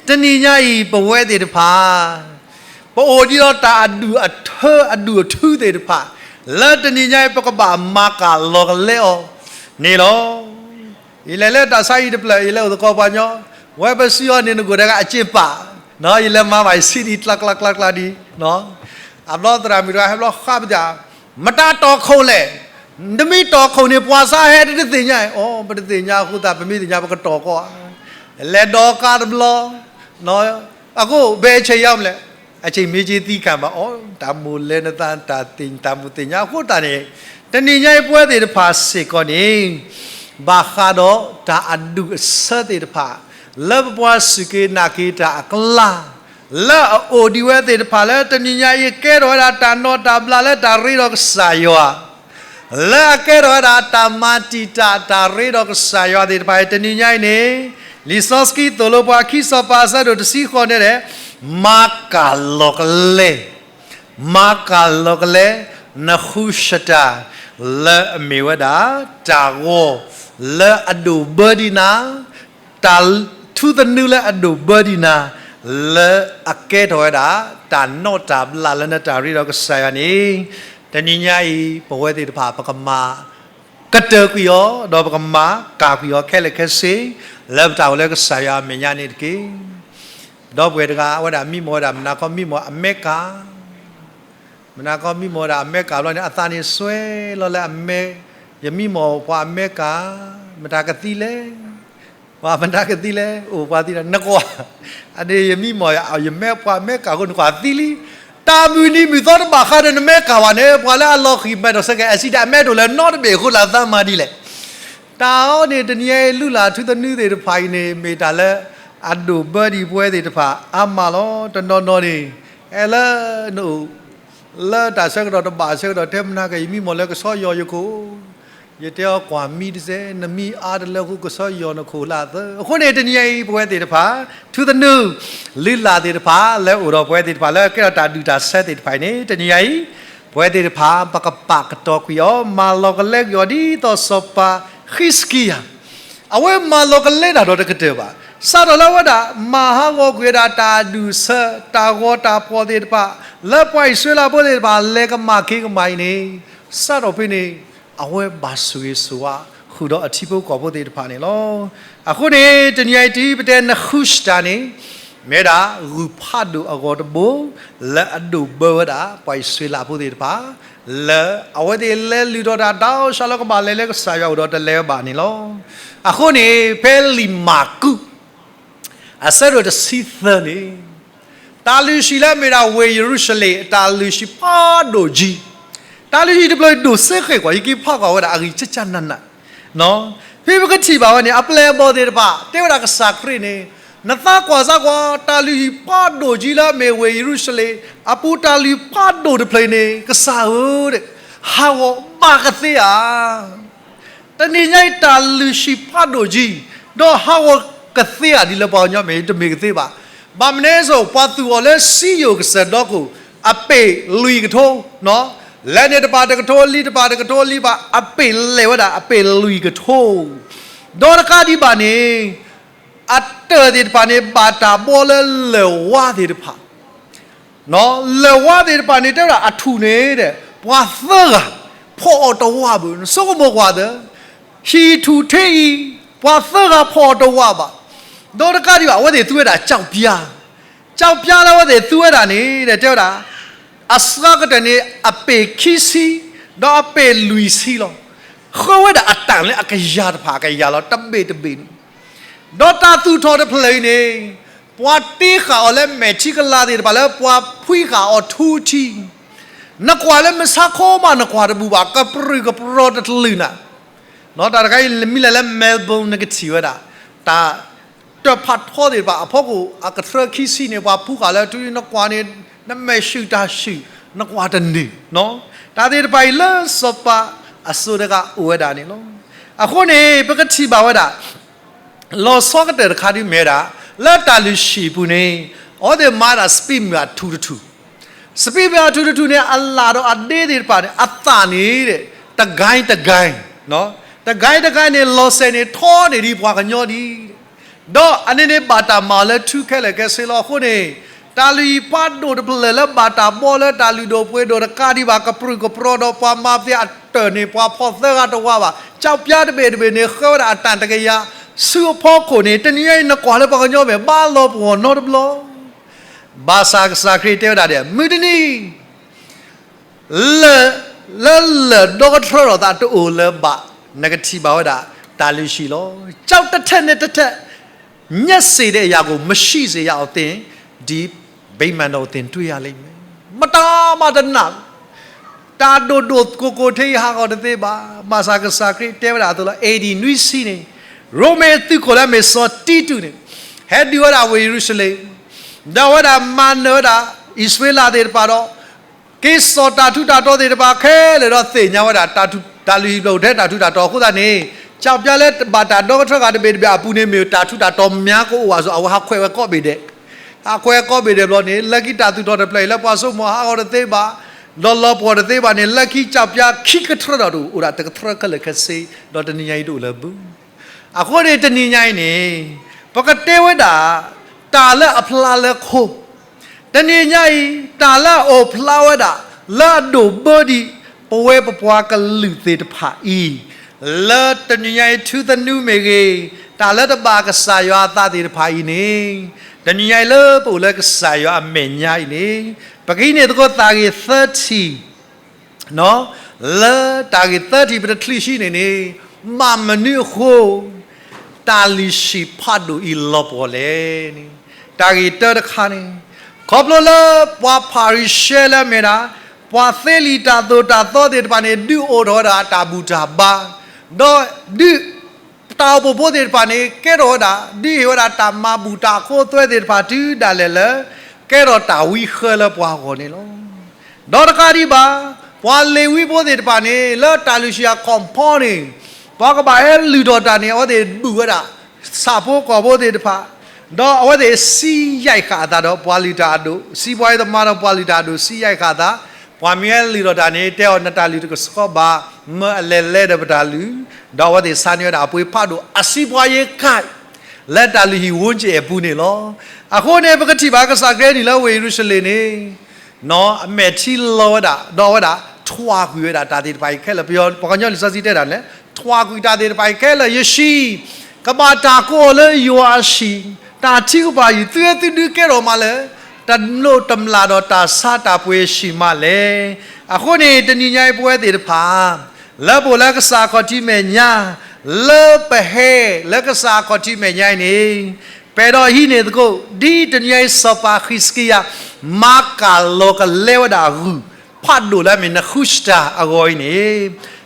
တနံၤညါအံၤ ပဝဲသ့ၣ်တဖၣ် ပအိၣ်ဒံးဒီးတၢ်အဒူၣ်အထၢအဒူၣ်အထူသ့ၣ်တဖၣ် လၢတနံၤညါအံၤ ပကဘၣ်မၤကၤလီၤကလဲအီၤန့ၣ်လီၤ. ယလဲၤလၢတၢ်ဆါဟံၣ်တဖျၢၣ် ယလဲၤအိၣ်သကိးပှၤကညီ, ဝဲပစံးအီၤန့ၣ် နကိၢ်တဂၤအက့ၢ်ပာ်, ယလဲၤမၤဘၣ်ယဆံးဒံးကျါကျါကျါကျါဒံး, အဘျီသရၣ်မုၣ်တဂၤဟဲဘျီဃးပသး, မတၤတီၢ်ခိၣ်လဲၣ်, နမ့ၢ်တီၢ်ခိၣ်န့ၣ် ပှၤစါဟဲတသ့ၣ်ညါ, အိ ပတသ့ၣ်ညါအဃိသတး ပမ့ၢ်သ့ၣ်ညါပကတီၢ်ကီး, လဲၤဒိးကါတဘျီ, အဃိဘဲဆဲးယါမလဲၣ်, အဆ့ၣ်မ့ၢ်က့ၤသံကၣ်ဘၣ်အီၤ, တၢ်မိၣ်လဲၤနသး တၢ်မိၣ်သ့ၣ်ညါအဃိသတးန့ၣ်, တနံၤညါအံၤပဝဲသ့ၣ်တဖၣ်စ့ၢ်ကီးန့ၣ် ဘၣ်ဃးဒီးတၢ်အဒူၣ်အဆၢသ့ၣ်တဖၣ် လၢပပှၤစူၢ်က့ၤနာ်က့ၤတၢ်အကျါ, လၢအအိၣ်ဒံးဝဲသ့ၣ်တဖၣ်လၢတနံၤညါအံၤ ကဲထီၣ်ဝဲဒၣ်တၢ်နီၣ်တၢ်ဘျးလၢတၢ်ရ့ဒီးကစၢ်ယွၤ လၢအကဲထီၣ်ဝဲဒၣ်တၢ်မၤတံာ်တာ်တၢ်ရ့ဒီးကစၢ်ယွၤသ့ၣ်တဖၣ်အံၤ တနံၤညါအံၤန့ၣ်, လံာ်စီဆှံသိၣ်လိပှၤခံစီၤပၤအဆၢဒိၣ်တဆံဃိးန့ၣ်, မၤကၤလီၤကလဲ, မၤကၤလီၤကလဲ နဃုစတၢ် လၢအမ့ၢ်ဝဲဒၣ် တၢ်ဂီၤ လၢအဒိၣ်ဘၢဒံးနၤ, တၢ်ထူသနူလၢအဒိၣ်ဘၢဒံးနၤ, လၢအကဲထီၣ်ဝဲဒၣ် တၢ်နီၣ်တၢ်ဘျးလၢနတၢ်ရ့ဒီးကစၢ်ယွၤန့ၣ်, တနံၤညါအံၤ ပဝဲသ့ၣ်တဖၣ် ပကမၤကတၢၢ်ကွံာ်အီၤ, ဒီးပကမၤကၤကွံာ်အီၤခဲလၢာ်ခဲဆ့, လၢပတၢ်အိၣ်လၢကစၢ်ယွၤအမဲာ်ညါန့ၣ်တက့ၢ်. ဒီပုၢ်ဝဲၢ်တဂၤ အဝဲဒၣ်မံမီၢ်ဝဲဒၣ် မနၤခီမံမီၢ်အမဲကၤ မနၤခီမံမီၢ်ဝဲဒၣ်အမဲကၤဘျီန့ၣ် အသးန့ၣ်စွဲလီၤလၢအမဲ, ယမံမီၢ်ပှၤအမဲကၤ, မတၤကသံလဲၣ်, ပှၤမတၤကသံလဲၣ်, အိၣ်ပှၤသံဒီး နကွၢ်, အန့ၣ်ယမံမီၢ်ယမဲပှၤအမဲကၤအဃိ နကွၢ်သံလံ, တၢ်မုၢ်နံၤမုၢ်သီတဘၣ်ဃးဒီးနမဲကၤဘၣ်န့ၣ် ပှၤလၢအလီၤဃံၤမဲာ်ထီၣ်ဆၢကဲး accident အမဲဒိၣ်လၢနီတဘ့ၣ်အဃိ လၢအသးမၤဒ်လဲၣ်. တၢ်အီၤန့ၣ် တနံၤအံၤ လုၢ်လၢ်ထူသနူသ့ၣ်တဖၣ်အံၤန့ၣ် မ့ၢ်တၢ်လၢ အဒိၣ်ဘၢဒံးပဝဲသ့ၣ်တဖၣ်အါမးလီၤ. တနီၤနီၤန့ၣ် အဲၣ်လၢနအိၣ် လၢတၢ်ဆၢကတီၢ်တဘၣ်ဆၢကတီၢ် တဲမနၤက့ ယမံမီၢ်လၢကဆီယီၤယခိၣ်, ယတဲအီၤကွၢ်မံတစဲး နမံအါတလၢဃိ ကဆီယီၤနခိၣ်လၢအသၢ. အဃိန့ၣ် တနံၤအံၤ ပဝဲသ့ၣ်တဖၣ် ထူသနူ လုၢ်လၢ်သ့ၣ်တဖၣ် လၢအိၣ်ဒီးပဝဲသ့ၣ်တဖၣ် လၢကဲထီၣ်တၢ်ဒူၣ်တၢ်ဆၢသ့ၣ်တဖၣ်အံၤန့ၣ် တနံၤအံၤ ပဝဲသ့ၣ်တဖၣ် ပကပာ်ကတီၤကွံာ်အီၤ မၤလီၤကလဲကွံာ်အီၤ ဒ်သိးစီၤပၤဃံးစကံယၤ အဝဲမၤလီၤကလဲတၢ်ဒီးတကတၢၢ်ဘၣ်. စးထီၣ်လၢအဝဲဒၣ် မၤဟးဂီၤကွံာ်ဝဲဒၣ်တၢ်ဒူၣ်ဆၢ တၢ်ဂီၤတၢ်ဖှီၣ်သ့ၣ်တဖၣ် လၢပှၤအံၣ်စရ့လးဖိသ့ၣ်တဖၣ် လဲၤကမၣ်က့ၤကမၣ်အံၤန့ၣ် စးထီၣ်ဖဲန့ၣ် အဝဲဘၣ်ဆိၣ်ဂ့ၤဆိၣ်ဝါ ဃုာ်ဒီးအထံဖိကီၢ်ဖိသ့ၣ်တဖၣ်န့ၣ်လီၤ. အဃိန့ၣ် တနံၤအံၤ တဟံးပတဲ နဃုစတၢ်န့ၣ် မ့ၢ်ဝဲဒၣ် ဂုၢ်ဖးဒိၣ်အဂီၤတဘိ လၢအဒိၣ်ဘၢဝဲဒၣ် ပှၤအံၣ်စရ့လးဖိသ့ၣ်တဖၣ် လၢအဝဲသ့ၣ်လဲၤလုၢ်ထီၣ်တၢ် ဒီးစးလၢကဘၣ်လဲၤလၢကစၢ်ယွၤအိၣ်ဒီးတလဲၤဘၣ်န့ၣ်လီၤ. အဃိန့ၣ် ဖဲလံာ်မၢ်ကူး အဆၢဒိၣ်တဆံသၢန့ၣ် တၢ်လုၢ်ဟံၣ်လၢအမ့ၢ်ဒၣ်ဝ့ၢ်ယရူၤၡလ့ၣ် တၢ်လုၢ်ဟံၣ်ဖးဒိၣ်ကံ, တၢ်လုၢ်ဟံၣ်တဖျၢၣ်ဒိၣ်စ့ဃဲၣ်ကွၢ် ယက့ၤဖးကွၢ်ဝဲဒၣ်အဂံၢ်ကကနးနး, ဖဲပကထံၣ်ဘၣ်ဝဲန့ၣ် အပျဲၢ်အဘီၣ်သ့ၣ်တဖၣ် တဲဝဲဒၣ်ကစၢ်ခရံာ်န့ၣ် နသးကွၢ်စၢ်ကွၢ် တၢ်လုၢ်ဟံၣ်ဖးဒိၣ်ကံလၢအမ့ၢ်ဝ့ၢ်ယရူၤၡလ့ၣ် အပူၤတၢ်လုၢ်ဖးဒိၣ်တဖျၢၣ်အံၤန့ၣ် ကစၢ်ဧၢ, ဟးဂီၤဘၣ်ကသ့ဧါ တနံၤညါအံၤတၢ်လုၢ်ဟံၣ်ဖးဒိၣ်ကံ, ဒီးဟးဂီၤကသ့ဧါဒ်လၢပှၤကညီမ့ၢ် တမ့ၢ်ကသ့ဘၣ်. ဘၣ်မနုၤအဃိ ပှၤသူၣ်အီၤလၢစံယိၣ်ကစၢၢ်ဒီခိၣ် အပ့ၢ်လွံၢ်ကထိ, လဲၤန့ၣ်တပၤတကထိလံ တပၤတကထိလံဘၣ် အပ့ၢ်လဲၤဝဲဒၣ် အပ့ၢ်လွံၢ်ကထိ, ဒီးတကးဒံးဘၣ်န့ၣ် အတၢၢ်သ့ၣ်တဖၣ်န့ၣ် ဘၣ်တၢ်ဘှီလၢလၢၢ်ဝါသ့ၣ်တဖၣ် လၢၢ်ဝါသ့ၣ်တဖၣ်န့ၣ် တဲဝဲဒၣ်အထူၣ်န့ၣ် ပှၤသၢဂၤ ဖီၣ်အီၤတဝးဘၣ်, နဆိကမိၣ်ကွၢ်သၢ, ဟံၣ်ထူၣ်ထ့အံၤ ပှၤသၢဂၤဖီၣ်အီၤတဝးဘၣ်. ဒီးတကးဒံးဘၣ် အဝဲသ့ၣ်သူဝဲဒၣ် ကၠီပျါ, ကၠီပျါလၢအဝဲသ့ၣ်သူဝဲဒၣ်န့ၣ် တဲဝဲဒၣ် အစှၤကတၢၢ်န့ၣ် အပ့ၢ်ခံဆံ ဒီးအပ့ၢ်လွံၢ်ဆံလီၤ. ဃုဝဲဒၣ်အတၢ်လၢအကယၤတဖၣ် အကယၤလီၤ တဘ့ၣ်တဘ့ၣ်န့ၣ် ဒီးတၢ်သူၣ်ထီၣ်တဖျၢၣ်အံၤန့ၣ် ပှၤတ့ဃာ်အီၤလၢမဲာ်ထံကလၤသ့ၣ်တဖၣ် လၢပှၤဖှံဃာ်အီၤထူထံ, နကွၢ်လၢမုၢ်ဆါခီမး နကွၢ်တဘူၣ်ဘၣ် ကပြုၢ်ကပြီၤတတလုာ်နၤ. တၢ်တခါအံၤ မ့ၢ်လဲၤလၢ Melbourne နကထံၣ်ဝဲဒၣ် တၢ်တၢၢ်ဖးထီသ့ၣ်တဖၣ် အဖီခိၣ်အကထြၢခံဆံန့ၣ် ပှၤဖှံဃာ်လၢထူထံ နကွၢ်န့ၣ် နမဲာ်ဆှုၣ်တၢ်ဆှုၣ် နကွၢ်တန့ၢ်. တၢ်သ့ၣ်တဖၣ်အံၤလၢစီၤပၤအစိၤတဂၤအိၣ်ဝဲဒၣ်န့ၣ်လီၤ. အဃိန့ၣ် ပကထံၣ်ဘၣ်ဝဲဒၣ် လီၤဆီကတၢၢ်တခါဒ်မ့ၢ်ဝဲဒၣ် လၢတၢ်လုၢ်ဟံၣ်ပူၤန့ၣ် အဝဲသ့ၣ်မၤဒၣ်စပံးမုၢ်အထူၣ်တထူၣ်, စပံးမုၢ်အထူၣ်တထူၣ်န့ၣ် အလၣ်ဒီးအဒ့သ့ၣ်တဖၣ်န့ၣ် အသၣ်န့ၣ် တဂၤတဂၤ, တဂၤတဂၤန့ၣ် လီၤစဲၤန့ၣ် ထီန့ၢ်ဒံးပှၤကညီဒံး ဒီးအန့ၣ်န့ၣ်ဘၣ်တၢ်မၤအီၤလၢထူခဲလၢာ်ခဲဆ့လီၤ. အဃိန့ၣ် တၢ်လုၢ်ဟံၣ်ဖးဒိၣ်တဖျၢၣ်လၢဘၣ်တၢ်ဘှီလၢတၢ်လုၢ်ဒိၣ်ပှ့ၤဒိၣ်တကးဒံးဘၣ် ကပြုၢ်ကပြီၤဒီးပှၤမၤသ့အတၢၢ်န့ၣ် ပှၤဖီၣ်သၢဂၤတဝၤဘၣ်. ကၠီၣ်ပၠါတဘ့ၣ်တဘ့ၣ်န့ၣ် ဃဲဝဲဒၣ်အတၢ်တကယၤ ဆူအဖီခိၣ်န့ၣ် တနံၤညါအံၤနကွၢ်လၢပှၤကညီမဲာ် ဘၣ်လီၤပှီၢ်နီတဘျီ ဘၣ်ဆၣ်ကစၢ်ခရံာ်တဲဝဲဒၣ်ဒ် မုၢ်တနံၤ လၢၢ် လၢလၢၢ်ဒီကထြၢထီၣ်သးတအိၣ်လၢၤဘၣ်, နကထံၣ်ဘၣ်ဝဲဒၣ် တၢ်လုၢ်ဟံၣ်လီၤ. ကၠီၣ်တထဲန့ၣ်တထဲ မျက်စေ့တဲ့အရာကို မရှိစေရအောင်သင် ဒီဗိမာန်တော်ကို သင်တွေ့ရလိမ့်မယ်. မတၤမးတနာ် တၢ်ဒိၣ်ဒိၣ်ကိၢ်ကိၢ်ထဲအံၤ ဟးဂီၤတသ့ဘၣ်. ဘၣ်ဆၣ်ကစၢ်ခရံာ်တဲဝဲဒၣ်အသိးလၢ A D နွံဆံန့ၣ် ရိမ့ၤသုးခိၣ်လၢအမ့ၢ်စီၤတံတူးန့ၣ် ဟဲဒုးဝဲဒၣ်ဝ့ၢ်ယရူၤၡလ့ၣ်, ဒီးအဝဲဒၣ်မၤနၢၤဝဲဒၣ် အံၣ်စရ့လးသ့ၣ်တဖၣ်ဒီး က့ၤစိာ်တၢ်ထူးတၢ်တီၤသ့ၣ်တဖၣ်ခဲလၢာ်ဒီးသ့ၣ်ညါဝဲဒၣ် တၢ်လုၢ်ဟံၣ်ဖျၢၣ်အိၣ်ထဲတၢ်ထူးတၢ်တီၤအဃိသတးန့ၣ် ကၠီၣ်ပၠါလၢဘၣ်တၢ်ဒီကထြၢဂၤတဘ့ၣ်တဘ့ၣ်အပူၤန့ၣ် မ့ၢ်တၢ်ထူးတၢ်တီၤမၠါကအိၣ်အါစိၤ အဝဲဟးခွဲးဝဲကိးဘ့ၣ်ဒဲး, ဟးခွဲးကိးဘ့ၣ်ဒဲးဘျီန့ၣ် လၢခံတၢ်သူၣ်ထီၣ်တဖျၢၣ်အံၤလၢပှၤစိမိၤဟးဂီၤတသ့ဘၣ်, ဒီးလီၤပှီၢ်တသ့ဘၣ်န့ၣ် လၢခံကၠီၣ်ပၠါခံကထြၢဒီးတအိၣ်ဒၣ်တကထြၢခဲလၢာ်ခဲဆ့, ဒီးတနံၤညါအံၤတအိၣ်လၢၤဘၣ်. အဃိန့ၣ်တနံၤညါအံၤန့ၣ် ပကတဲဝဲဒၣ် တၢ်လၢအဖျါလၢခိ တနံၤညါအံၤ တၢ်လၢအအိၣ်ဖျါဝဲဒၣ် လၢအဒိၣ်ဘၢဒံး ပဝဲပပှၤကလုာ်သ့ၣ်တဖၣ်အံၤ လၢတနံၤညါအံၤ ထူသနူမ့ၢ်ဂ့ၤ, တၢ်လၢတဘၣ်ကစၢ်ယွၤအသးသ့ၣ်တဖၣ်အံၤန့ၣ်, တနံၤညါအံၤလၢပအိၣ်လၢကစၢ်ယွၤအမဲာ်ညါအံၤန့ၣ်, ပကဟံးန့ၢ်သကိးသးဂ့ၤသၢထံၣ် လၢတၢ်ဂ့ၢ်သၢထံၣ်ပတချုးဆံန့ၣ်န့ၣ်, ဘၣ်မနုၤအဃိ တၢ်လုၢ်ဟံၣ်ဖးဒိၣ်အံၤလီၤပှီၢ်လဲၣ်န့ၣ်, တၢ်ဂ့ၢ်တၢတခါန့ၣ်, ခီဖျိလၢပှၤဖၤရံၤၡဲလၢအမ့ၢ်ဒၣ် ပှၤသ့လံာ်တၢ်သိၣ်တၢ်သီသ့ၣ်တဖၣ်န့ၣ် ဒုးအိၣ်ထီၣ်ဝဲဒၣ်တၢ်ဘူၣ်တၢ်ဘါ, ဒီးဒုး တၢ်အိၣ်ဖှိၣ်ဖိသ့ၣ်တဖၣ်န့ၣ် ကဲထီၣ်ဝဲဒၣ် ဒုးဟ့ၣ်ဝဲဒၣ်တၢ်မၤဘူၣ်တၢ်အခိအသွဲသ့ၣ်တဖၣ်တုၤဒၣ်လဲာ်လၢ ကဲထီၣ်တၢ်ဝံဃၢလၢပှၤအဂီၢ်န့ၣ်လီၤ. ဒီးတကးဒံးဘၣ် ပှၤလ့ၤဝံဖိသ့ၣ်တဖၣ်န့ၣ် လၢတၢ်လုၢ်ဟံၣ်အကီၢ်ဖီန့ၣ် ပှၤကဘၣ်ဟဲလုၢ်ထီၣ်တၢ်န့ၣ် အဝဲသ့ၣ်ဘူၣ်ဝဲဒၣ် ဆၣ်ဖိကီၢ်ဖိသ့ၣ်တဖၣ်, ဒီးအဝဲသ့ၣ်စံးယဲၢ်ဃာ်အသးဒီးပှၤလုၢ်တၢ်အဒိၣ်, စံးပှၤအံၤသမါဒီးပှၤလုၢ်တၢ်အဒိၣ် စံးယဲၢ်ဃာ်အသး, ပှၤမ့ၢ်ဟဲလုၢ်ထီၣ်တၢ်န့ၣ် တဲအီၤနတၢ်လုၢ်တကဆှီဘၣ်, မၢအလဲၤလဲဒီးပတၢ်လုၢ်, ဒီးအဝဲသ့ၣ်ဆါန့ၢ်ဝဲဒၣ်အပှ့ၤဖးဒိၣ် အစံးပှၤယဲၢ်ဃာ် လၢတၢ်လုၢ်ဟံၣ်ဝူကၠ့ၣ်အပူၤန့ၣ်လီၤ. အဃိန့ၣ် ပကထံၣ်ဘၣ်ကစၢ်ခရံာ်နုာ်လၢဝ့ၢ်ယရူၤၡလ့ၣ်န့ၣ် အမဲာ်ထံလီၤဝဲဒၣ် ဒီးအဝဲဒၣ် ထွါကွံာ်ဝဲဒၣ်တၢ်သ့ၣ်တဖၣ်အံၤခဲလၢာ်, ပှၤကညီလံာ်စီဆှံတဲဒၣ်လဲၣ်, ထွါကွံာ်တၢ်သ့ၣ်တဖၣ်အံၤခဲလၢာ်, ယဟံၣ် ကဘၣ်တၢ်ကိးအီၤလၢယွၤအဟံၣ်, တၢ်ထုကဖၣ်ယုၢ် သုဝဲသုဒုးကဲထီၣ်မးလၢ တလိၣ်တမျၢ်ဒီးတၢ်ဆါတၢ်ပှ့ၤအဟံၣ်မးလဲၣ်. အဃိန့ၣ် တနံၤညါအံၤပဝဲသ့ၣ်တဖၣ် လၢပအိၣ်လၢကစၢ်အခီၣ်ထံးမဲာ်ညါ, လၢပဟဲလၢကစၢ်အခီၣ်ထံးမဲာ်ညါအံၤန့ၣ်, ပအဲၣ်ဒိးဟံးန့ၢ်သကိး ဒ်တနံၤညါအံၤစီၤပၤဃံးစကံယၤ မၤကၢ်လီၤကလဲဝဲဒၣ်ဂုၢ်ဖးဒိၣ်လၢအမ့ၢ်နဃူၡတၢ်အဂီၢ်အံၤန့ၣ်,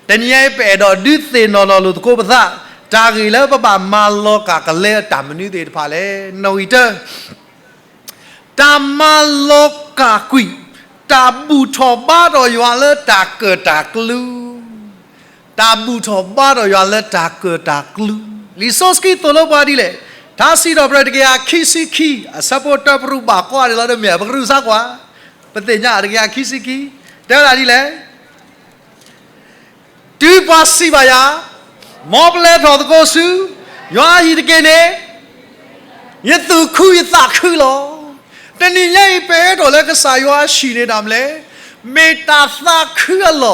တနံၤညါအံၤပအဲၣ်ဒိးဒုးသ့ၣ်နီၣ်လီၤလိာ်သကိးပသး, တၢ်ဂ့ၢ်လၢပဘၣ်မၤလီၤကၢ်ကလဲတၢ်မနုၤသ့ၣ်တဖၣ်လဲၣ်. နီၣ်ဂံၢ်တၢ တၢ်မၤလီၤကၢ်ကွံာ်, တၢ်ဘူၣ်ထီၣ်ဘါထီၣ်ယွၤလၢတၢ်ကၢၢ်တၢ်ကျူ, တၢ်ဘူၣ်ထီၣ်ဘါထီၣ်ယွၤလၢတၢ်ကၢၢ်တၢ်ကျူ, လံာ်စီဆှံသိၣ်လိပှၤဒ်လဲၣ်, ထါစံးထီၣ်ပတြၢၤတကယၤခံဆံခံ, အဆၢဖိတၢပရူၢ်ဘၣ်ကွၢ်ဒ်လဲၣ်ဒီးမ့ၢ် ပကရူၢ်စါကွၢ်, ပသ့ၣ်ညါတကယၤခံဆံခံ, တဲဝဲဒၣ်ဒ်လဲၣ် တုၤပှၤစံးဘၣ်ယၤ, မ်ပလဲၤထီၣ်သကိးဆူ ယွၤအဟံၣ်တက့ၢ်န့ၣ်, ယသူၣ်ခုယသးခုလီၤ. တနံၤညါအံၤ ပဟဲထီၣ်လၢကစၢ်ယွၤအဟံၣ်န့ၣ်ဒၣ်မလဲၣ်, မ့ၢ်တၢ်သးခုအလီၢ်,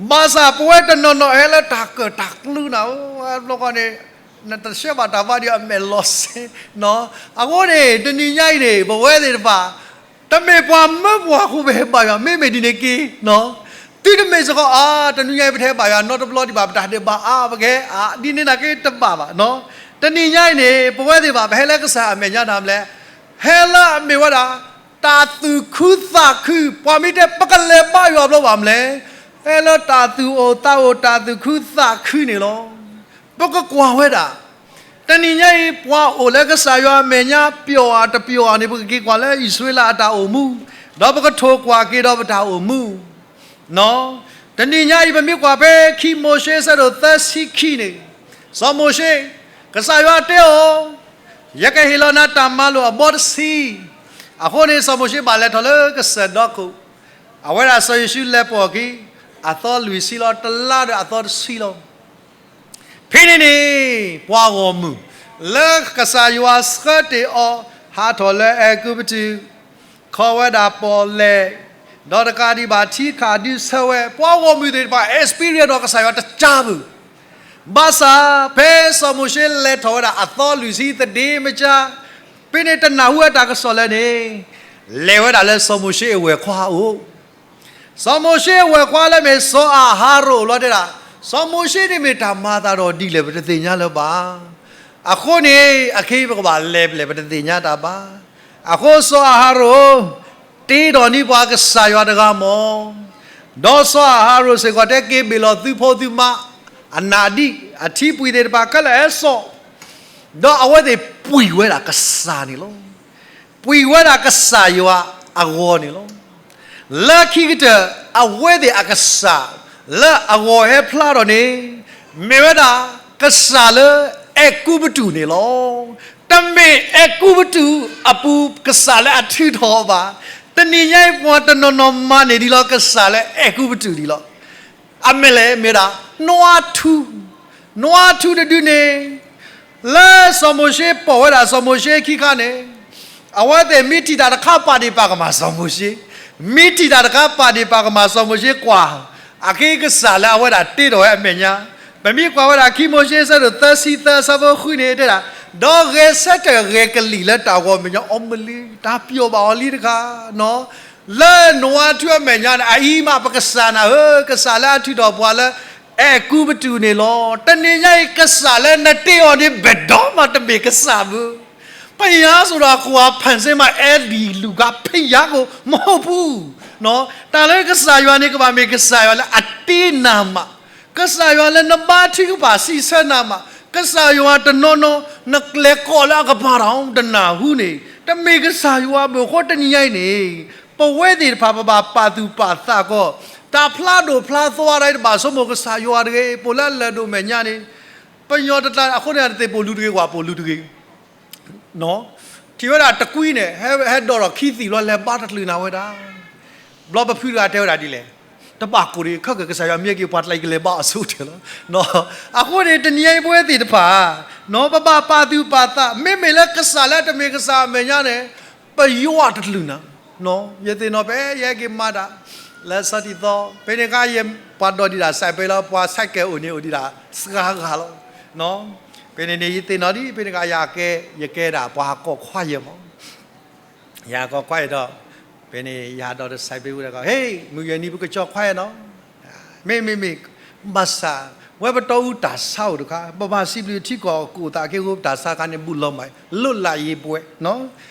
ဘၣ်ဆၣ်ပဝဲတနီၤနီၤဟဲလၢတၢ်ကၢၢ်တၢ်ကျူနၤဧိၤ, ဘျီဃီန့ၣ် နတဆှၢဘၣ်တၢ်ဘါဒံးအမဲာ်လီၤဆ့, အဃိန့ၣ် တနံၤညါအံၤန့ၣ် ပဝဲသ့ၣ်တဖၣ် တမ့ၢ်ပှၤမၢပှၤဃိပဟဲဘါယွၤ မ့မ့ၢ်ဒ်န့ၣ်က့ၤ, တုၤတမ့ၢ်စ့ၢ်ကီး အါ တနံၤညါအံၤပတဟဲဘါယွၤနီတဘျီဒံးဘၣ် ပတၢ်ဒဲးဘးအါ ပကဟဲအါ ဒ်န့ၣ်နာ်က့တဘၣ်ဘၣ်, တနံၤညါအံၤန့ၣ် ပဝဲသ့ၣ်တဖၣ် ပဟဲလၢကစၢ်အမဲာ်ညါတၢ်မလဲၣ်, ဟဲလၢအမ့ၢ်ဝဲဒၣ် တၢ်သူၣ်ခုသးခု, ပှၤမ့ၢ်တဲပကလဲၤဘါယွၤဘျီဘၣ်မလဲၣ်, ဟဲလၢတၢ်သူၣ်အိၣ်သးအိၣ် တၢ်သူၣ်ခုသးခုန့ၣ်လီၤ. ပကကွၢ်ဝဲဒၣ် တနံၤညါအံၤ ပှၤအိၣ်လၢကစၢ်ယွၤအမဲာ်ညါ ပျီၣ်ဧါတပျီၣ်ဧါန့ၣ် ပကက့ၤကွၢ်လၢအံၣ်စရ့လးအတၢ်အိၣ်မူ, ဒီးပကထိၣ်ကွၢ်က့ၤဒီးပတၢ်အိၣ်မူ, တနံၤညါအံၤ ပမ့ၢ်ကွၢ်ဖဲခံမိၤၡ့အဆၢဒိၣ်သၢဆံခံန့ၣ်, စီၤမိၤၡ့, ကစၢ်ယွၤတဲအီၤ, ယကဟ့ၣ်လီၤနၤတၢ်မၤလိာ်အဘီတဆံ, အဃိန့ၣ် စီၤမိၤၡ့ဘၣ်လဲၤထီၣ်လၢကစၢၢ်ဒီခိၣ်, အဝဲဒၣ်စီၤယိၤၡူလဲၤပိာ်အခံ, အသီလွံၢ်ဆံလီၤ တလါဒီးအသီတဆံလီၤ. ဖဲန့ၣ်န့ၣ် ပှၤဂီၢ်မုၢ်, လၢကစၢ်ယွၤဆှၢတ့ၢ်အီၤ ဟးထီၣ်လၢအဲၤကူပတူး, ခီဝဲဒၣ်ပီၣ်လဲၣ်, ဒီးတကးဒံးဘၣ်ထံခးဒုးဆၢဝဲ, ပှၤဂီၢ်မုၢ်သ့ၣ်တဖၣ် experience ဒီးကစၢ်ယွၤတကါဘၣ်. ဘၣ်ဆၣ် ဖဲစီၤမိၤၡ့လဲၤထီၣ်ဝဲဒၣ်အသီလွံၢ်ဆံသဒ့မ့ၢ်ကါ, ဖဲန့ၣ်တနၢ်ဟူဝဲတၢ်ကစီၣ်လၢၤန့ၣ်, လဲၤဝဲဒၣ်လၢစီၤမိၤၡ့အဝဲၢ်ခွါအအိၣ် စီၤမိၤၡ့အဝဲၢ်ခွါလၢမ့ၢ်စီၤအၤဟရိၣ်လီၤတဲဒၣ်, စီၤမိၤၡ့န့ၣ်မ့ၢ်တၢ်မၤအသးဒီးဒ်လဲၣ် ပတသ့ၣ်ညါလၢၤဘၣ်. အဃိန့ၣ် အခ့ပကဘၣ်လဲၤဖဲလဲၣ် ပတသ့ၣ်ညါတၢ်ဘၣ်. အဃိစီၤအၤဟရိၣ် တ့ထီၣ်န့ၢ်ပှၤကစၢ်ယွၤတဂၤမ့ၢ်, ဒီးစီၤအၤဟရိၣ်စ့ၢ်ကီးတဲက့ၤဘ့ၣ်လီၤသုဖိသုမါ အနၢ်ဒံၣ် အထံပှံၤသ့ၣ်တဖၣ်ခဲလၢာ်ဟဲစိာ်, ဒီးအဝဲသ့ၣ်ပှံၤဝဲဒၣ်ကစၢ်န့ၣ်လီၤ. ပှံၤဝဲဒၣ်ကစၢ်ယွၤအဂီၤန့ၣ်လီၤ. လၢခံကတၢၢ် အဝဲသ့ၣ်အကစၢ် လၢအဂီၤဟဲဖျါထီၣ်န့ၣ် မ့ၢ်ဝဲဒၣ်ကစၢ်လၢအဲၤကူပတူးန့ၣ်လီၤ. တမ့ၢ်အဲၤကူပတူးအပူၤကစၢ်လၢအထုးထီၣ်အီၤဘၣ်. တနံၤညါအံၤပှၤတနီၤနီၤမၤန့ၢ်ဒံးလီၤ ကစၢ်လၢအဲၤကူပတူးဒံးလီၤ. အမ့ၢ်လဲၣ် မ့ၢ်ဝဲဒၣ် နွါထူ, နွါထူတဒုန့ၣ် လၢစီၤမိၤၡ့ပိာ်ဝဲဒၣ်စီၤမိၤၡ့ခံခါန့ၣ်, အဝဲသ့ၣ်မ့ၢ်ထံၣ်တၢ်တခါပာ်ဒ့ၣ်ပာ်ကမၣ်စီၤမိၤၡ့, မ့ၢ်ထံၣ်တၢ်တခါပာ်ဒ့ၣ်ပာ်ကမၣ်စီၤမိၤၡ့ကွၢ်, အက့ကစၢ်လၢအဝဲဒၣ်တ့ထီၣ်ဝဲအမဲာ်ညါ, ပမ့ၢ်ကွၢ်ဝဲဒၣ်ခံမိၤၡ့အဆၢဒိၣ်သၢဆံသၢအဆၢဖိဃုန့ၣ်တဲဒၣ်, ဒီးဂဲၤဆၢထၢၣ်ဂဲၤကလံၣ်လၢတၢ်ဂီၢ်မဲာ်ညါ အီမ့ၢ်လံ တၢ်ပျီၣ်ဘၣ်အီၤလံတခါ လၢနွါထူအမဲာ်ညါန့ၣ် အအံၤမးပကစၢ်နၤဧၢ, ကစၢ်လၢအထုးထီၣ်ပှၤလၢအဲၤကူပတူးန့ၣ်လီၤ. တနံၤညါအံၤ ကစၢ်လၢနတ့အီၤန့ၣ် ဘၣ်ဒီးမးတမ့ၢ်ကစၢ်ဘၣ်. ဘုရားဆိုတော့ ကိုယ်ဟာဖန်ဆင်းမှ အဲဒီလူက ဘုရားကို မဟုတ်ဘူး. တၢ်လၢကစၢ်ယွၤန့ၣ် ကဘၣ်မ့ၢ်ကစၢ်ယွၤလၢအတ့နၤမး, ကစၢ်ယွၤလၢနဘါထုကဖၣ်စံးဆၢနၤမး, ကစၢ်ယွၤတနီၤနီၤ နကျဲၤကိးလၢအကပၤတၢ် တနၢ်ဟူန့ၣ် တမ့ၢ်ကစၢ်ယွၤဘၣ်. အဃိတနံၤညါအံၤန့ၣ် ပဝဲသ့ၣ်တဖၣ် ပဘၣ်ပာ်သူၣ်ပာ်သးကီး, တၢ်ဖျါဒိၣ်ဖျါသီဝဲဒၣ်အံၤ တဘၣ်ဆိကမိၣ်ကစၢ်ယွၤတဂ့ၤ, ပိာ်လၢအလၢၢ်ဒိၣ်မဲာ်ညါန့ၣ်, ပယီၤတကျါအဃိန့ၣ် တသ့ၣ်ပိာ်လူၤတဂ့ၤ ကွၢ်ပိာ်လူၤတဂ့ၤ ထံၣ်ဝဲဒၣ်တကွံန့ၣ် ဟဲဒိးထီၣ်ခံသံၣ်ဘျီ လဲၤဘါတချုးနၤဝဲဒၣ်. ဘျီပဖုတဂၤတဲဝဲဒၣ်ဒ်လဲၣ်, တဘၣ်ကိၢ်တဂ့ၤ, ခဲကစၢ်ယွၤမ့ၢ်ဟဲက့ၤ ပှၤတကျါအံၤကလဲၤဘါအီၤဆိကတၢၢ်လီၤ. အဃိန့ၣ် တနံၤညါအံၤပဝဲသ့ၣ်တဖၣ် ပဘၣ်ပာ်သူၣ်ပာ်သး, မ့မ့ၢ်လၢကစၢ်လၢတမ့ၢ်ကစၢ်အမဲာ်ညါန့ၣ် ပယွၤတချုးနၤ. ယသ့ၣ်နီၣ်ဖဲ ယဟဲက့ၤမၤတၢ် လၢဆီတံၢ်သီ, ဖဲန့ၣ်အခါ ယပှၤဒိးဒံးဒၣ်စဲးပဲလီၤ, ပှၤဆဲးကဲးအိၣ်န့ၣ်အိၣ်ဒံးဒၣ်စှၤဂၤလီၤ. ဖဲန့ၣ်န့ၣ် ယသ့ၣ်နီၣ်ဒံး ဖဲန့ၣ်အခါ ယကဲ, ယကဲဒၣ်ပှၤဟးကိးခွါယဲၢ်မး, ယဟးကိးခွါယဲၢ်ဒီး ဖဲန့ၣ် ယဟးဒီးတစဲးပဲဝဲဒၣ်ကီး, ဟ့ၣ် မုၢ်ယဲၢ်နံၤပကစီၤခွါယဲၢ်နီၤ, မ့ၢ်မ့ၢ်မ့ၢ်, ဘၣ်ဆၣ် ဝဲပတီၢ်အူတၢ်ဆါအိၣ်တခါ, ပဘၣ်စံးဘျုးထံကီၢ်ကအိၣ်သးက့ၢ်ဂိၢ် တၢ်ဆါခါန့ၣ် ဘူးလီၤမး လိၣ်လၢယ့ၤပှဲၤ,